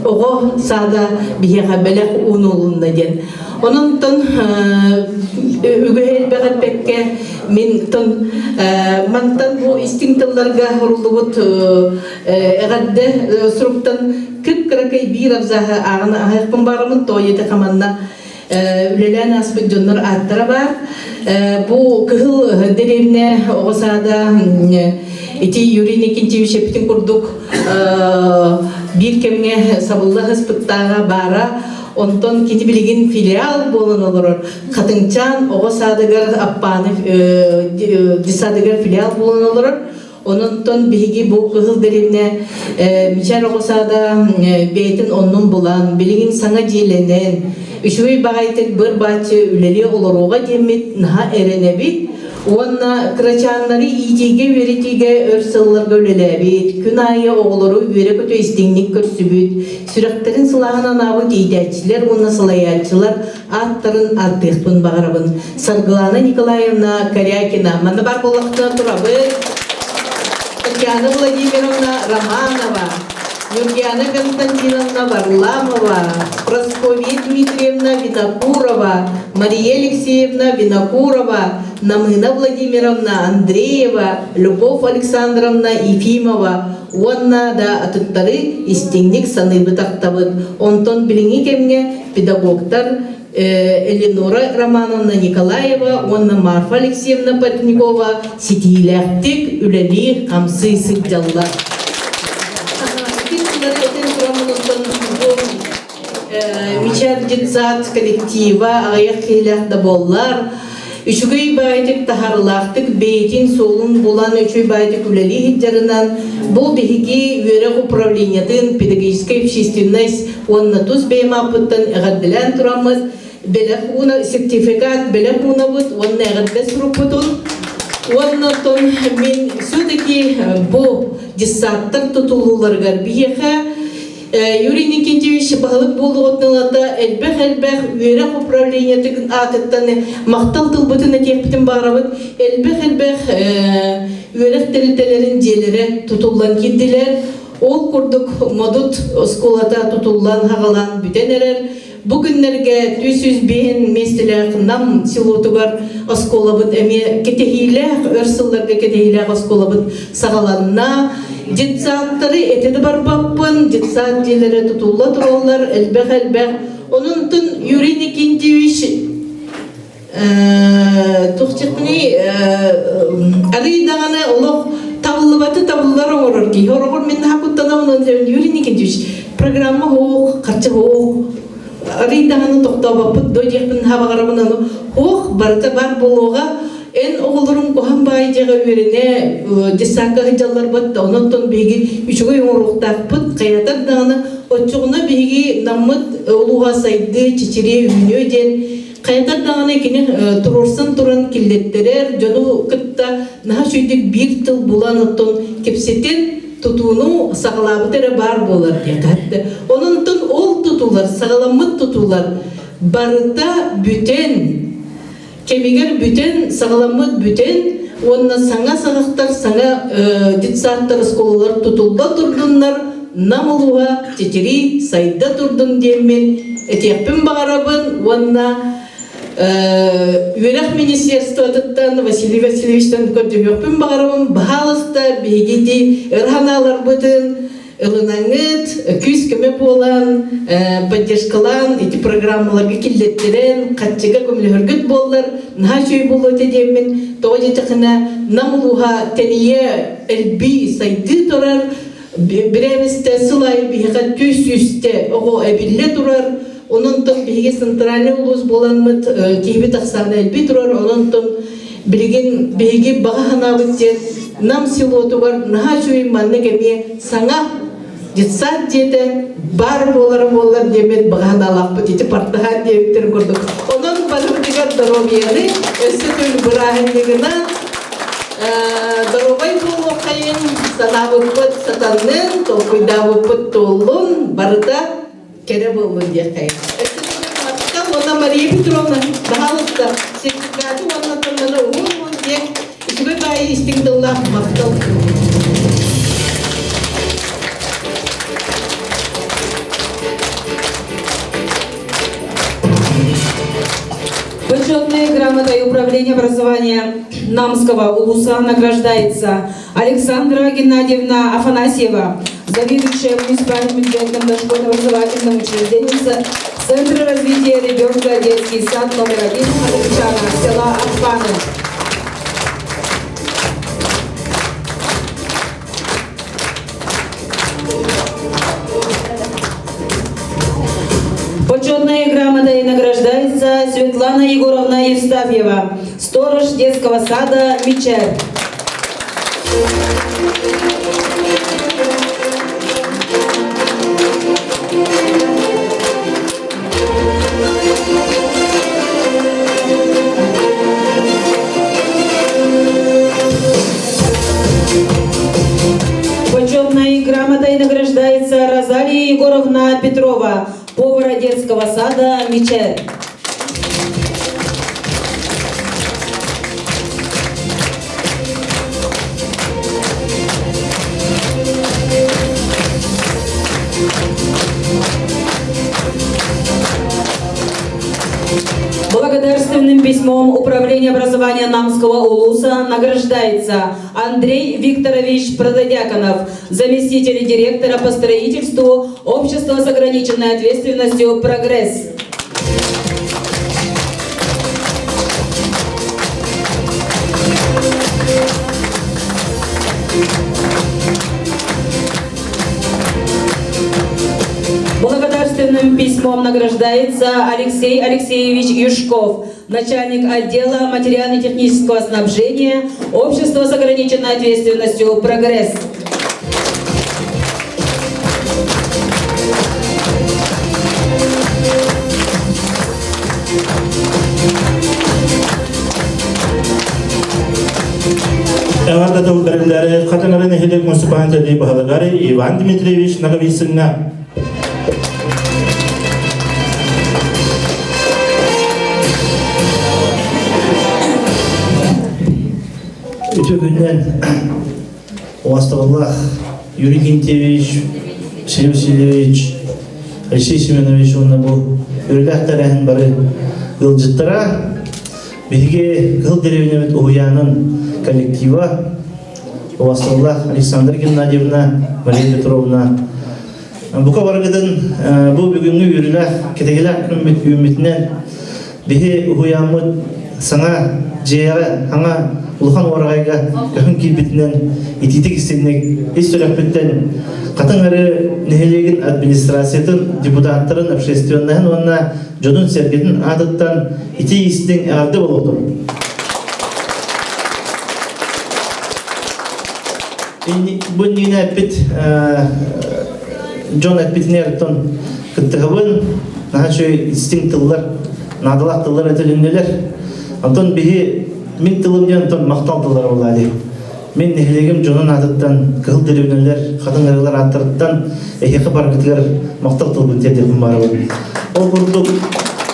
оҕо саада биһиэхэ бэлэх уунулунна диэн. Онон үгэһи элбэх эппэккэ мин тон мантан бу истиҥ тылларга уруллубут эҕэрдэ суруктан кып-кыракый биир абзаһы ааҕан аһыахпын баарымын тоойута хаманна үлэлээн ааспыт дьоннор ааттара баар. Бу Кыһыл дэриэбинэ оҕо саада ити Юрий Никитьевич эппитин курдук биир кэмҥэ сабылла ыспыттааҕа баара. Онтон кини билигин филиал буолан олорор. Хатыҥчаан оҕо саадыгар Аппааны детсадыгар филиал буолан олорор. Ононтон биһиги бу Кыһыл дэриэбинэ Мичээр оҕо саада бэйэтин оннун булан, билигин саҥа дьиэлэнэн, үчүгэй баҕайытык быр-бааччы үлэлии олоруоҕа диэммит наһаа эрэнэбит. Уонна кырачааннары иитиигэ-үөрэтиигэ өр сылларга үлэлээбит, күн аайы оҕолору үөрэ-көтө истиҥник көрсүбүт, сүрэхтэрин сылааһын анаабыт иитээччилэр уонна салайааччылар ааттарын ааттыахпын баҕарабын. Саргылана Николаевна Корякина, манна бар буоллахтына турабыт. Татьяна Владимировна Романова, Нюргиана Константиновна Варламова, Прасковья Дмитриевна Винокурова, Мария Алексеевна Винокурова, Намына Владимировна Андреева, Любовь Александровна Ефимова уонна да атыттары истиҥник саныыбыт ахтабыт. Онтон билиҥҥи кэмҥэ педагогтар Элеонора Романовна Николаева уонна Марфа Алексеевна Портникова ситиилээхтик үлэлии-хамсыы сылдьаллар. Мичээр детсад коллектива аҕыйах киһилээх да буоллар, үчүгэй баайдык таһарылаахтык бэйэтин суолун булан үчүгэй баайдык үлэлии сылдьарынан бу биһиги үөрэх управлениетын педагогическай общественность уонна тус бэйэм ааппыттан эҕэрдэлээн тураммыт бэлэх ууна сертификат бэлэх уунабыт уонна эҕэрдэ сурукпутун уонна оттон мин все-таки бу детсадтар тутулууларыгар биһиэхэ Юрий Никитич баһылык буолуоҕуттан ылата элбэх-элбэх үөрэх управлениетын аатыттан махтал тылбытын этиэхпитин баҕарабыт. Элбэх-элбэх үөрэх тэрилтэлэрин дьиэлэрэ тутуллан киирдилэр. Ол курдук Модут оскуолата тутуллан хаҕалаан бүтэн эрэр. Бу күннэргэ 305 миэстэлээх Нам селотугар оскуолабыт эмиэ кэтэһиилээх, өр сылларга кэтэһиилээх оскуолабыт саҕаланна. Детсадтары этэ да барбаппын, детсад дьиэлэрэ тутулла тураллар, элбэх-элбэх. Онон Юрий Никитич туох арый даҕаны олох табыллыбаты табыллар оҥорор киһи ороҕор мин наһаа куттанабын Юрий Никитич программа хоох харчы хоох арый даҕаны тохтообоппут до диэхпин наһаа баҕарабын ону хоох барыта бар буолуоҕа эн оҕолорум куһан баай дьиэҕэ үөрэнэ детсадка сылдьалларбыт онон биһиги үчүгэй оҥоруохтаахпыт хайатар даҕаны оччоҕуна биһиги наммыт улууһа сайдыы чэчириэ үүнүө диэн Хайатар даҕаны кини туруорсан туран киллэттэрэр дьону кытта наһаа үчүгүйдүк биир тыл булан оттон кэпсэтэн тутууну саҕалаабыт эрэ баар буолар диэхэ. Онон ол тутуулар, саҕаламмыт тутуулар барыта бүтэн, кэмигэр бүтэн, саҕаламмыт бүтэн уонна саҥа саҕахтар, саҥа детсадтар, оскуолалар тутулла турдуннар, Нам улууһа чэчирии сайда турдун диэммин этиэхпин баҕарабын уонна үөрэх министерствотыттан Василий Васильевичтан көрдөһүөхпүн баҕарабын баһаалыста биһиги ити өр санааларбытын ылынаҥыт күүс-көмө буолан поддержкалаан ити программаларга киллэттэрэн хаччыга көмөлөһөргүт буоллар наһаа үчүгэй буолуо этэ диэммин тоҕо диэтэххинэ Нам улууһа тэнийэ элбии сайдыы турар Бирээмистэ сыл аайы биһиэхэ түс үстэ оҕо эбиллэ турар. Онон биһиги центральный улуус буоламмыт киһибит ахсаана элбии турар. Онон билигин биһиги баҕа санаабыт диэн Нам селотугар наһаа үчүгэй маннык эмиэ саҥа детсад дьиэтэ баар буолара буоллар диэммит баҕа санаалаахпыт ити партаһаат диэбиттэрин курдук. Онон барыбытыгар доруобуйаны өссө төгүл бырааһынньыгынан Доруобай буолуоххайын, санаабыппыт сатаннын, толкуйдаабыппыт туоллун, барыта кэрэ буоллун диэххэйин. Махтал уонна Мария Петровна, баһаалыста, сертификаты уонна тыллары уһун-уһун диэн үчүгэй баайы истиҥ тыллаах махтал. Почетной грамотой Управления образования Намского улуса награждается Александра Геннадьевна Афанасьева, заведующая муниципальным бюджетным дошкольным образовательным учреждением Центра развития ребенка детский сад номер 1 Халимчана, села Ахпаны. Почетной грамотой награждается Светлана Егоровна Евстафьева, сторож детского сада «Мичер». Почетной грамотой награждается Розалия Егоровна Петрова, повара детского сада «Мичер». Благодарственным письмом Управления образования Намского улуса награждается Андрей Викторович Прододяконов, заместитель директора по строительству Общества с ограниченной ответственностью «Прогресс». Благодарственным письмом награждается Алексей Алексеевич Юшков, начальник отдела материально-технического снабжения Общества с ограниченной ответственностью «Прогресс». Эҕэрдэ тыл бэриллээри Хатыҥары нэһилиэк муниципальнай баһылыгар Иван Дмитриевич Ноговицыҥҥа. Үтүө күнүнэн Убастабыллаах Юрий Гентьевич, Сергей Васильевич, Алексей Семенович уонна бу үөрүүлээх тэрээһин бары ыалдьыттара биһиги Кыһыл дэриэбинэбит уһуйаанын коллектива убастабыллаах Александра Геннадьевна, Мария Петровна бука барыгытын бу бүгүҥҥү үөрүүлээх кэтэһиилээх күммүт үүммүтүнэн Биһи уһуйааммыт саҥа дьиэҕэ саҥа улахан уораҕайга көһөн киирбитинэн итиитик истиҥник ис сүрэхпиттэн Хатыҥ Арыы нэһилиэгин администрациятын, депутаттарын, общественноһын уонна дьонун-сэргэтин аатыттан итии истиҥ эҕэрдэ буолуохтун! Бу иннинэ эппит дьон эппитинээр оттон кыттыһабын наһаа үчүгэй истиҥ тыллар наадалаах тыллар этилиннилэр онтон биһи мин тылым диэн онтон махтал тыллара буолла дии мин нэһилиэгим дьонун аатыттан кыһыл дэриэбинэлэр хатыҥ арыылар ааттарыттан эһиэхэ баргытыгар махтал тылбын тиэрдиэхпин баҕарабын ол курдук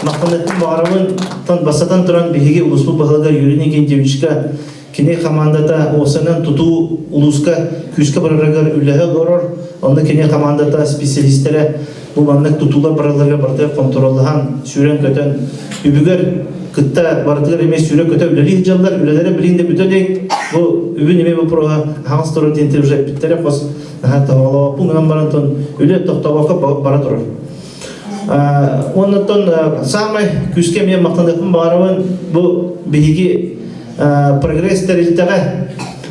махтаныахпын баҕарабын тон бастатан туран биһиги улууспут баһылыга Юрий Никитичка Кини хамаандата уопсайынан тутуу улууска күүскэ барарыгар үлэһэ олорор. Онно кини хамаандата специалистэрэ бу маннык тутуулар баралларыгар барытыгар хонтуруоллаһан, сүүрэн-көтөн, үбүгэр кытта барытыгар эмиэ сүүрэ-көтө үлэлии сылдьаллар. Үлэлэрэ билигин да бүтэ илик. Бу үбүн эмиэ боппуруоһа аһаҕас турар диэн уже эппиттэрэ хос наһаа тоһоҕолообоппун гынан баран үлэ тохтообокко бара турар. Оннуттан саамай күүскэ эмиэ махтаныахпын баҕарабын бу биһиги прогресс тэрилтэҕэ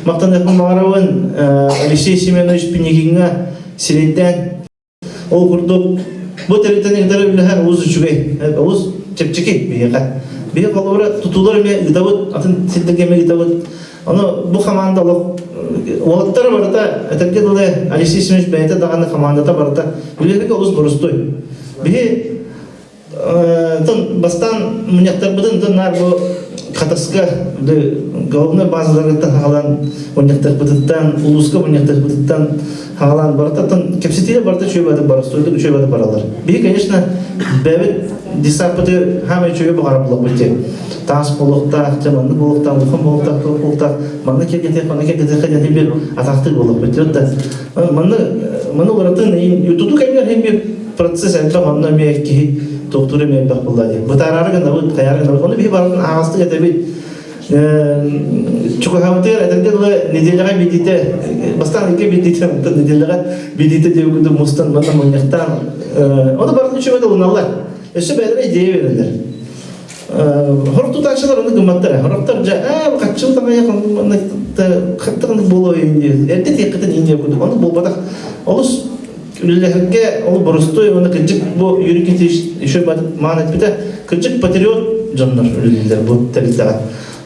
махтаныахпын баҕарабын Алексей Семенович Пинигиҥҥа сирэйдээн ол курдук бу тэрилтэни кытары үлэһэр олус үчүгэй олус чэпчэки биһиэхэ биһи холобура тутуулар эмиэ ыытабыт атын сирдэргэ эмиэ ыытабыт ону бу хамаанда олох уолаттара барыта этэргэ дылы Алексей Семенович бэйэтэ даҕаны хамаандата барыта үлэлэргэ олус боростуой биһи Тон бастаан мунньахтарбытын тон наар бу Хатаска головной базаларыттан хаалан мунньахтарбытыттан улууска мунньахтарбытыттан хаалан барыта тон кэпсэтиилэр барыта үчүгэй бары боростуойдук үчүгэй бары бараллар. Биһи, конечно, бэбит десаппыты хаамай үчүгэй баҕарар булаппыт диэн. Таас буолуохтаах, дьэ маннык буолуохтаах, улахан буолуохтаах, туох буолуохтаах, манна киэргэтиэх, манна киэргэтиэххэ диэн бир атахтыыр буолуохпут диэн да. Манна манна уларытын тутуу кэмигэр хин бир процесс элбэх онно эмиэ киһи туохтуур эмиэ элбэх буолла дии. Бытаараары гынабыт, хайаары гынабыт. Ону биһи барытын аҕастык этэбит. Чугаһаабытыгар этэргэ дылы неделяҕа биирдиитэ, бастаан икки биирдиитэ, онтон неделяҕа биирдиитэ диэбит курдук мустан манна мунньахтаан, ону барытын үчүгэй ылыналлар. Өссө бэйэлэрэ идея берэллэр. Хор тутааччылар ону гымматтар. Хороктор дьэ, аа, хаччыл таҥайах хаттыгын буолуо инди. Эрдэ тиэххитин инди курдук. Ону буолбатах. Олус үлэлэһэргэ ол боростуой уонна кырдьык бу Юрий Китович еще маан эппитэ кырдьык патриот дьоннор үлэлииллэр бу тэрилтэҕэ.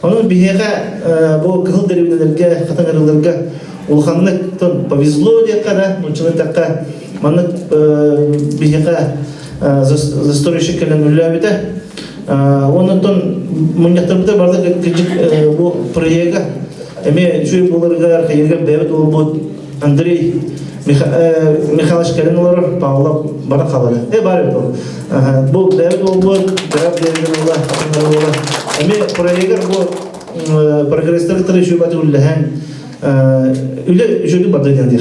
Онон биһиэхэ бу кыһыл дэриэбинэлэргэ, хатыҥ арыыларга улаханнык повезло диэххэ да, нууччалыы эттэххэ, маннык биһиэхэ застройщик кэлэн үлэлээбитэ. Оннуттан мунньахтарбыта барда кырдьык бу проега эмиэ үчүгэй буоларыгар, хайыгар бэйэбит уолбут Андрей Михайлович кэлэн олорор, Павлов бара хаалар. Э, бар эбит ол. Бу бэйэбит уолбут, бэйэбит диэн уола, уола. Эмиэ проегар бу прогресстар кытары үчүгэй баты үллэһэн, үлэ үчүгэй барды диэн дии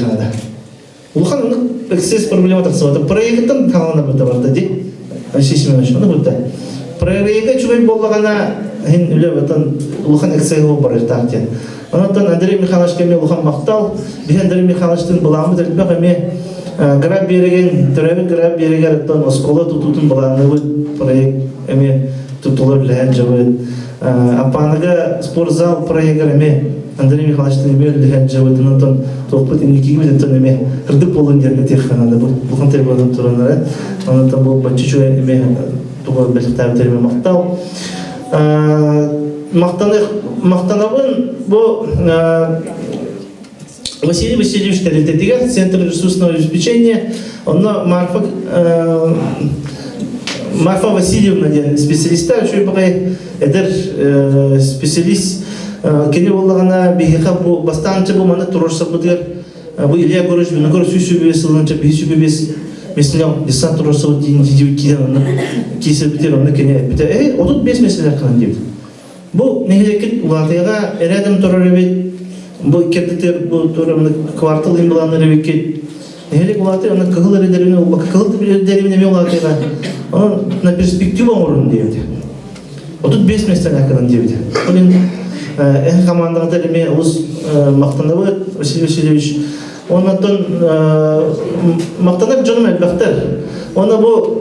Улахан оннук эксцесс проблема тахсыбата. Проектын хаалана быта барда ди. Алексей Семенович, оны бутта. Проекта үчүгэй буоллаҕына. Хин үлэ батан улахан эксэһи барыктаах диэн. Онон Андрей Михайлович кэми улахан махтал. Биһи Андрей Михайловичтын былааммыт элбэх эмиэ Граб биэригин, төрөөбүт Граб биэригэр оттон оскуола тутуутун былаанныбыт проект эмиэ тутулар үлэһэн дьабыт. Аппааныга спортзал проегар эмиэ Андрей Михайловичтын эмиэ үлэһэн дьабыт. Онтон туохпут инникигибит оттон эмиэ кырдык буолун диэн этиэххэ бу улахан трибунан туранара. Онтон бу баччы эмиэ тугу бэлэхтээбит эмиэ махтал. Махтанабын бу Василий Васильевич тэрилтэтигэр Центр ресурсного обеспечения онно Марфа Марфа Васильевна диэн специалистар үчүгэй баҕайы эдэр специалист кини буоллаҕына биһиэхэ бу бастаан бу маны туруорсарбытыгар бу Илья Егорович Винокуров 125 сылын 125 меселен десант туруорсабыт диин киирэн онно киирсэрбитигэр онно кини эппитэ э 35 меселен кынан диэбит Бу нэһилиэккит улаатыыга эрээдим турар эбит. Бу иккэрдитигэр бу турамны квартал иһин былааннар эбиккит. Нэһилиэк улаатыы аны кыһыл эрэлэрин кыһыл эрэлэрин эмиэ улаатыыга. Онон на перспективу оҥорун диэбит. 35 места кынан диэбит. Ол эн командаҕа эмиэ олус махтанабыт Василий Васильевич. Оннотон махтанар дьонум элбэхтэр. Онно бу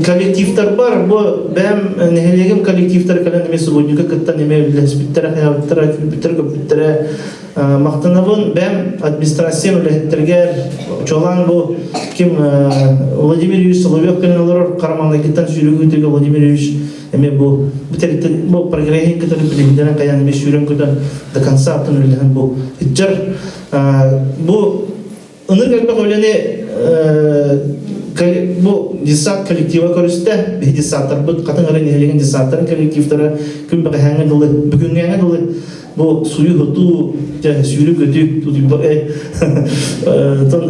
коллективтар бар, бу бэйэм нэһилиэгим коллективтара кэлэн эмиэ субботникка кыттан эмиэ үлэлэспиттэрэ, хайаабыттара, күүппүттэрэ, көппүттэрэ. Махтанабын бэйэм администрациям үлэһиттэригэр, чуолаан бу ким Владимир Юрьевич Соловьев кэлэн олорор, Карамалайгыттан сүүрүгүтүгэ Владимир Юрьевич эмиэ бу бу тэрилтэ бу прогреһин кытары билиһиннэрэн хайаан эмиэ сүүрэн көтөн до конца атын үлэлэһэн бу иччэр Бу ынырык элбэх үлэни бу десант коллектива көрүстэ. Биһи десанттарбыт Хатыҥ Арыы нэһилиэгин десанттарын коллективтара күн бэҕэһээҥҥэ дылы, бүгүҥҥээҥҥэ дылы бу суйу-хутуу, сүүрүү-көтүү тон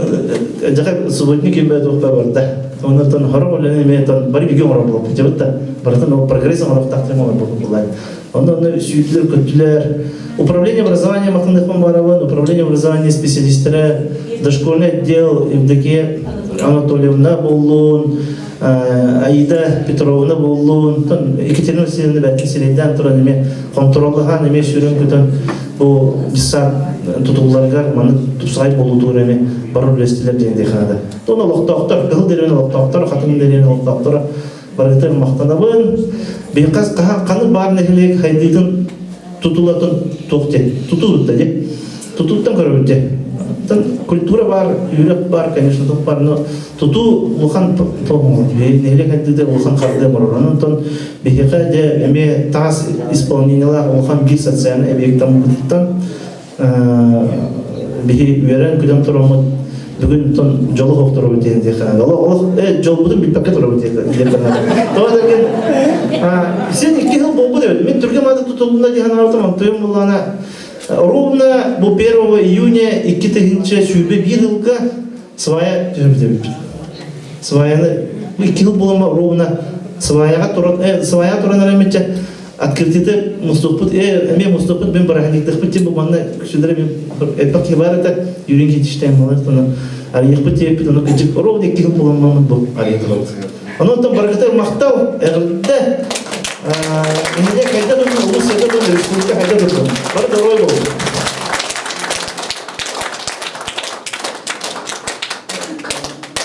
дьаха субботник кимбэ туохта барда. Оннортон хорох үлэни эмиэ тон бары биги оҥорор буолбут. Дьабыт барытын ол прогресс оҥорохтаахтарын оҥорбут буллар. Онно онно сүүрдүлэр, көттүлэр. Управление образования махтаныахпын баарабын, управление образования специалистара, дошкольный отдел Евдокия Анатольевна буоллун, Аида Петровна буоллун, Екатерина Васильевна бэртин сирэйдээн туран эмиэ хонтуруоллаһан эмиэ сүүрэн көтөн бу десант тутулларыгар маны тупсаҕай буолуутугар эмиэ бары үлэстилэр диэн диэхэ Тон олохтоохтор, Кыһыл дэриэбинэ олохтоохторо, Хатыҥ дэриэбинэ олохтоохторо Барытын махтанабын. Бихас ханнык баар нэһилиэк хайдыытын тутулатын туох диэн тутуутта диэн тутууттан көрөбүт диэн. Культура бар, үөрэх бар, конечно, туох бар, но тутуу улахан тоҕоҥор нэһилиэк хайдыыта улахан хардыы оҥорор. Онон биһиэхэ дьэ эмиэ таас исполнениелаах улахан биир социальный объектаммытыттан биһи үөрэн-күлэн тураммыт бүгүн тон дьолу хохторобут диэн диэххэ олох дьолбутун билбэккэ турабыт диэххэ тоҕо дэрген сен икки сыл буолбут эбит мин түргэн маада тутулунна дии санаабытым онтуйум буллаана ровно бу 1 июня 2021 жылга свая түһүрбүт эбиппит сваяны бу икки жыл буолама ровно сваяга туран свая туран эремиччэ открытиты муступпут эмиэ муступпут мин бырааһынньыктахпыт тим бу манна күсүлэрэ мин элбэх киһи баар этэ юрин китиштэн малар тону арыйыахпыт диэппит ону кыдьык ровно икки жыл буламмаммыт бу арыйа турабыт онон баргыта махтал эҕэрдэ нэһилиэк хайда турдун улуус сайда турдун республика хайда турдун бары доруой болун.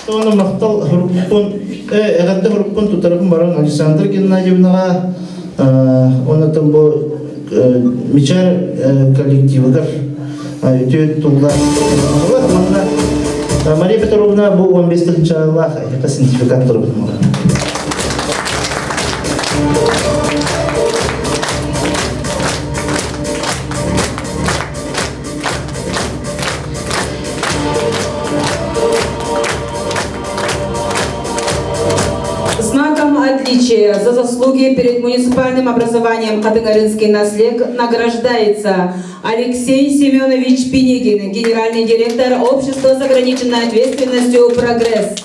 Тоҕо махтал хурукпун, эҕэрдэ хурукпун тутарбын баран Александра Геннадьевнаҕа оннотон бу Мичээр коллективыгар үтүө тулла манна Мария Петровна бу 15 тыһыынчалаах эһиэхэ сертификат турбут. Знаком отличия за заслуги перед муниципальным образованием Катыгаринский наслег награждается Алексей Семенович Пинигин, генеральный директор Общества с ограниченной ответственностью «Прогресс».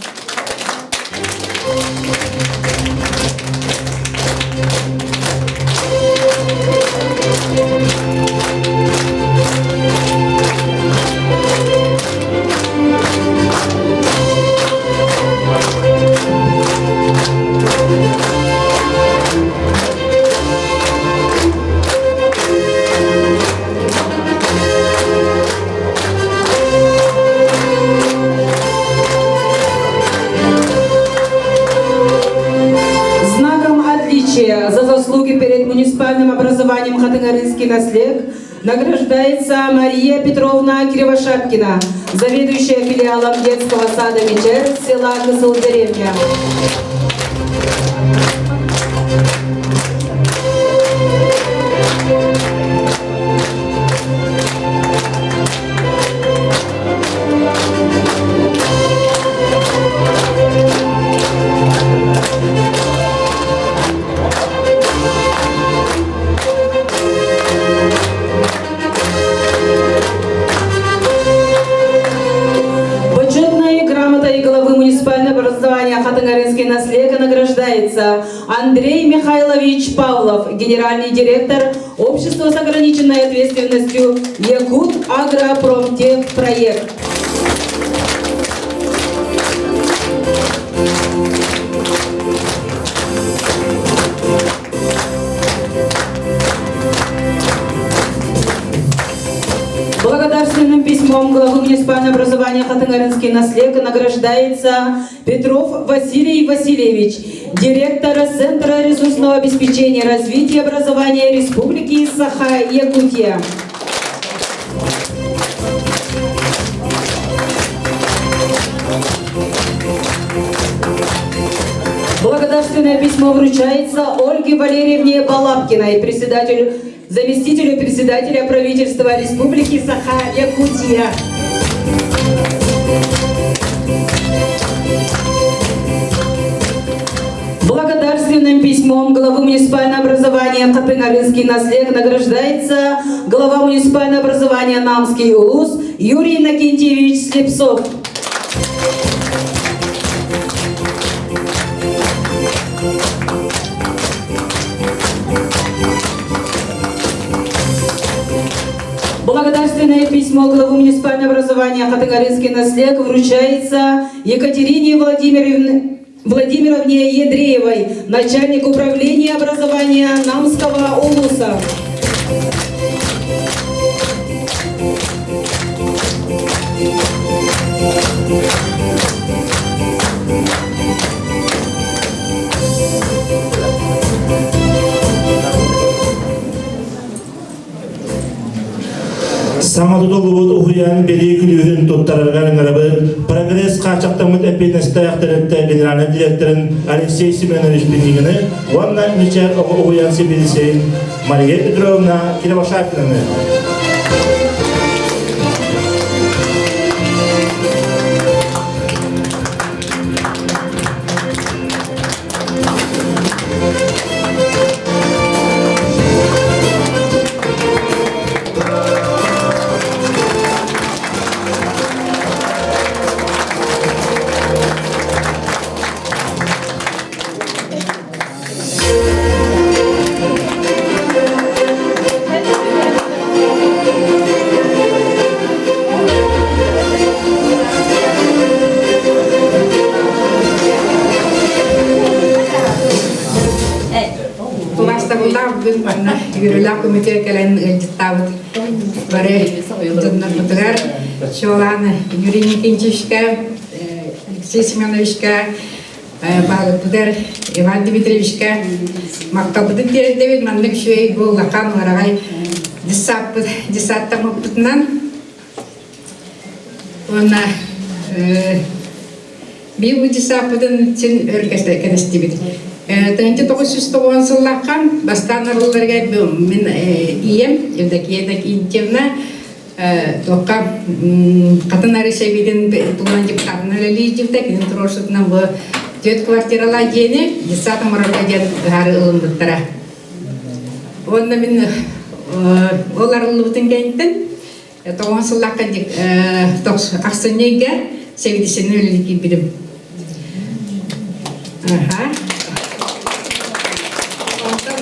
отличие за заслуги перед муниципальным образованием Хатынгаринский наслег награждается Мария Петровна Кривошапкина, заведующая филиалом детского сада «Мечер» села Кысыл-Деревня. Почетной грамотой главы муниципального образования Хатынгаринский наследие награждается Андрей Михайлович Павлов, генеральный директор Общества с ограниченной ответственностью Якут Агропромтехпроект. Благодарственным письмом главы муниципального образования Хатынгаринский наследие награждается Петров Василий Васильевич, директор Центра ресурсного обеспечения развития образования Республики Саха-Якутия. Благодарственное письмо вручается Ольге Валерьевне Балабкиной, председателю, заместителю председателя правительства Республики Саха-Якутия. Благодарственным письмом главы муниципального образования Хатынгаринский наслег награждается глава муниципального образования Намский улус Юрий Иннокентьевич Слепцов. Благодарственное письмо главы муниципального образования Хатынгаринский наслег вручается Екатерине Владимировне, Владимировне Ядреевой, начальник управления образования Намского улуса. Саҥа тутуллубут уһуйаан бэлиэ күлүүһүн туттарарыгар ыҥырабыт Прогресс хааччахтаммыт эппиэтинэстээх тэрилтэ генеральнай директорын Алексей Семенович Пинигины уонна Мичээр оҕо уһуйаан сэбиэдиссэйин Мария Петровна Кривошапкинаны. Тулаастабыллаах бүгүн манна үөрүүлээх көмүтүө кэлэн ыалдьыттаабыт бары дьоннорбутугар чуолаан Юрий Никитичка, Алексей Семеновичка, баһылыкпытыгар Иван Дмитриевичка махталбытын тиэрдэбит маннык үчүгэй бу улахан уораҕай десаппыт десаттаммыппытынан уонна Биир бу десаппытын син өр кэнэстибит. 1990 сыллаахха бастаан арылларыгар мин ийэм Евдокия Иннокентьевна туохха хатын ары сэбиитин туһунан депутатынан үлэлии дьибитэ кинин туруорсутунан бу түөрт квартиралаах дьиэни детсад оҥорорго диэн быһаарыы ылыммыттара. Уонна мин ол арыллыбытын кэнниттэн Тоҕуһун сыллаахха ахсынньы ыйга сэбиэдиссэйинэн үлэлии киирбитим. Онтон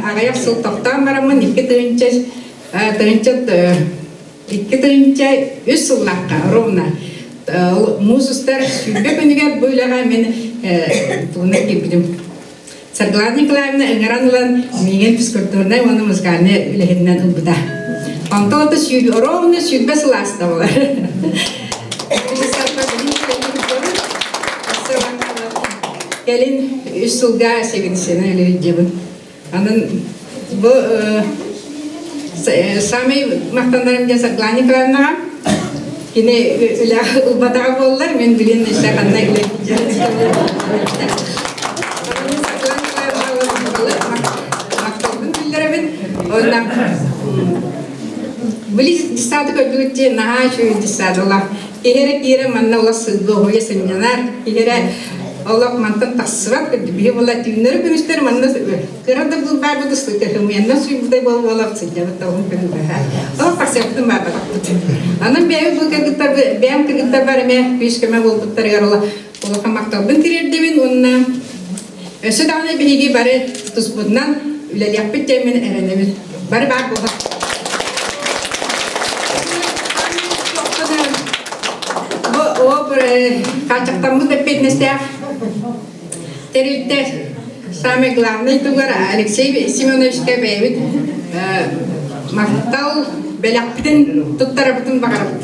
аҕыйах сыл тохтоон бараммын 2003 сыллаахха ровно муус устар 20 күнүгэр бу үлэҕэ мин тугунан киирбитим. Саргылана Николаевна ыҥыран ылан миигин физкультурнай уонна музыкальнай үлэһитинэн ылбыта. Онтон ото ровно 20 сыл ааста буолар. Кэлин үс сылга сэбиэдиссэйинэн үлэлиир Анан бу самый махтанарым диэн Саргылана Николаевнаҕа кини үлэ ылбатаҕа буоллар мин билин өссө ханна махталбын биллэрэбин уонна били десады көрдүгүт дии наһаа үчүгэй десадылар Киһи эрэ киирэн манна олох сылгы сынньанар, киһи эрэ олох мантан тахсыбат биһи була түүннэри күнүстэри манна кыра да был баарбыт ыстыкыһымыйаннан суйбутай буол-буола сылдьабыт да уһун күн быһа. Олох тахсыахпытын баарбатахпыт. Анан бэйэм бу кыргыттар бэйэм кыргыттар бар эмэ күүс-көмө буолбуттарыгар улахан махталбын тириэрдэбин уонна өссө даҕаны биһиги бары туспутунан үлэлиэхпит диэммин эрэнэбин. Бары баар буолар. Бу хааччахтаммыт эппиэтинэстээх тэрилтэ самый главный тугар Алексей Семеновичка бэйэбит махтал бэлэхпитин туттарабытын баҕарабыт.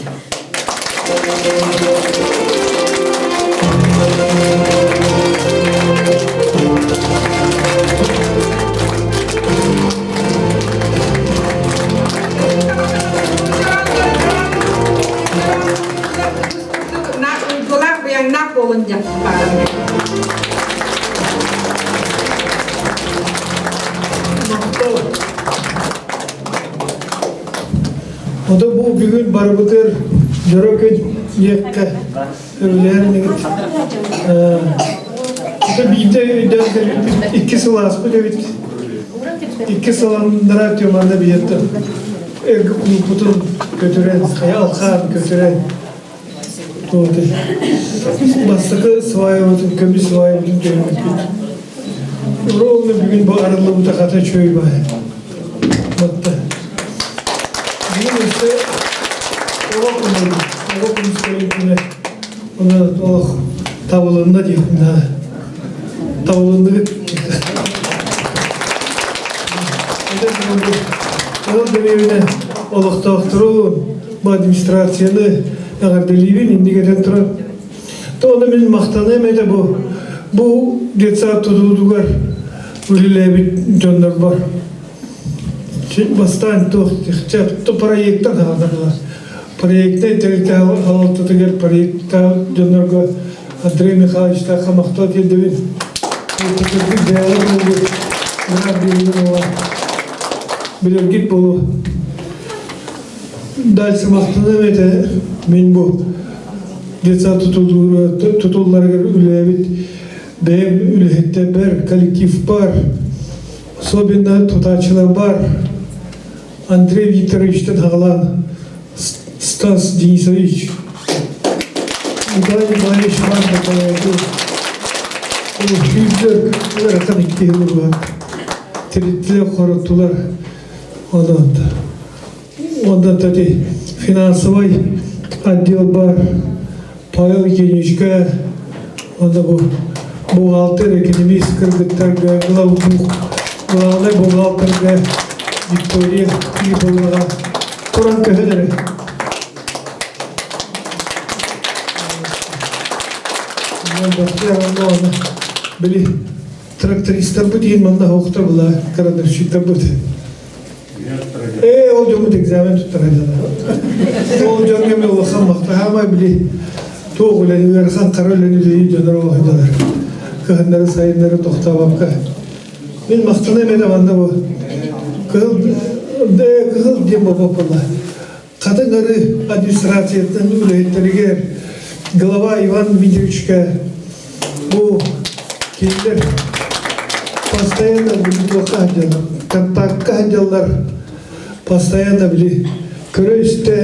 Уйгулаах быйаҥнаах буолун диэн баҕарабын. Ото бу бүгүн барыбытыр дьоро күн диэххэ өрүлээн эбит. Ото биирдэ өйдөөн кэлбиппит икки сыл ааспыт эбит. Икки сыландара Тёманна биһиэттэн эргэ кулуппутун көтүрэн, хайа алхаан көтүрэн бастакы сваевытын, көмүс сваевытын түһэрбиппит. Ровно бүгүн бу арыллыбыта хата үчүгэй баай. Батта. Бүгүн өссө оҕо күнэ, оҕо күнүскэлин күнэ. Оны олох табылынна диэхпин наада. Табылынныгыт. Ол дэриэбинэ олохтоохтору, бу администрацияны эҕэрдэлиибин инник этэн туран. То ону мин махтаныам этэ бу бу детсад тутуутугар үлэлээбит дьоннорбор. Бастаан туох проекттан хаалдырылар. Проектнай тэрилтэ халалтатыгар проекттаах дьоннорго Андрей Михайловичтаахха махтал тиэрдэбин. Билэргит буолуо. Дальше махтаныам этэ мин бу детсад тутулларыгар үлэлээбит бэйэм үлэһиттэрбэр, коллектив бар, особенно тутааччылар бар. Андрей Викторовичтан хаҕалаан Стас Денисович, Николай Николаевич Иван Сүүрдэр ыарахан икки сыл Тириттилэр, хороттулар. Онон онон тати финансовый отдел бар Павел Евгеньевичка онно бу бухгалтер, экономист кыргыттарга, главный бухгалтерга Виктория Филипповнаҕа туран көһөн эрэ. Били трактористарбыт иһин манна хоохтор була крадовщиктарбыт. Ээ, ол дьоммут экзамен туттараллар. Ол дьоҥҥо мен улахан махтаһаамай били туох үлэни ыарахан хара үлэни үлэлии дьоннор олоһунналар. Кыһыннары сайыннары тохтообокко. Мин махтаныам этэ манна бу. Кыһыл кыһыл диэн буолбаппалла. Хатыҥ Арыы администрациятын үлэһиттэригэр глава Иван Дмитриевичка бу кинилэр постоянно туохха сылдьаллар, контакка сылдьаллар, постоянно били көрө-истэ,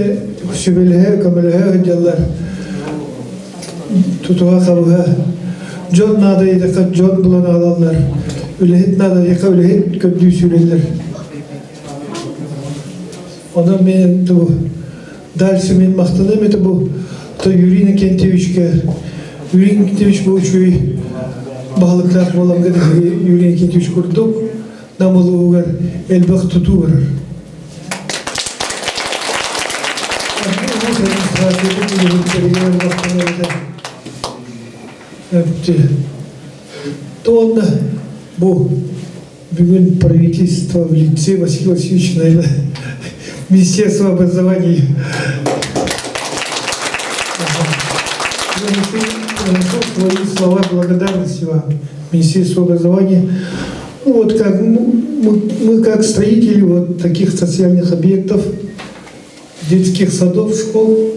сүбэлэһэ, көмөлөһө сылдьаллар, тутуһа-хабыһа. Дьон наада диэтэххэ дьон булан аҕалаллар, үлэһит наада диэххэ үлэһит көрдүү сүүрэллэр. Онон мен ту дальше мен махтаным это бу то Юрий Иннокентьевичке Юрий Иннокентьевич бу үчүгэй баһылыктаах буоланга Юрий Иннокентьевич курдук Нам улууһугар элбэх тутуу барар. То онно бу бүгүн правительство в лице Василия Васильевича, наверное, Министерство образования Заношу свои слова благодарности вам, Министерству образования. Ну, вот как мы, мы как строители вот таких социальных объектов, детских садов, школ,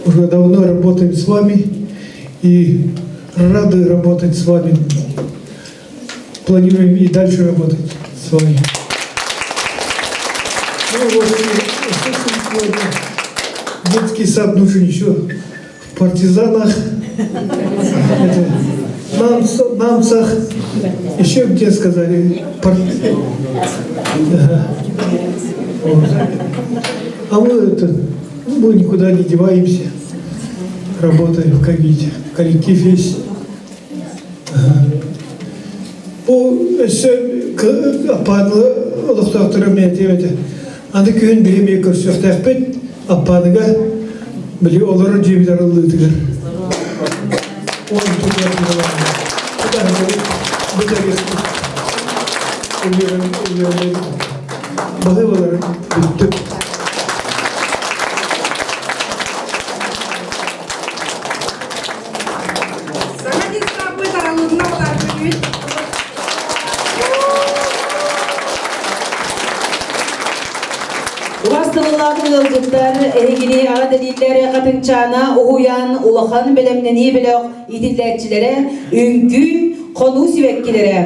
уже давно работаем с вами и рады работать с вами. Планируем и дальше работать с вами. Ну вот, сегодня детский сад нужен еще в партизанах, это, Намцах, еще где сказали. Пар... Ага. Вот. А мы, это, мы никуда не деваемся, работаем, как видите, коллектив есть. Ага. Бу өссө Аппааны олохтоохторо этиэм этэ. Аны күһүн биһи эмиэ көрсүөхтээхпит Аппааныга били олорор дьиэбит арыллыытыгар. Баһы бүттүк. Саҥа детсадпыт арылынна улаатыгыт. Убастабыллаах ыалдьыттар, эһигини аҕа дэлииллэр Хатыҥчаана уһуйаан улахан бэлэмнэнии бөлөх иитиллээччилэрэ, үҥкүү, хонуу сибэккилэрэ.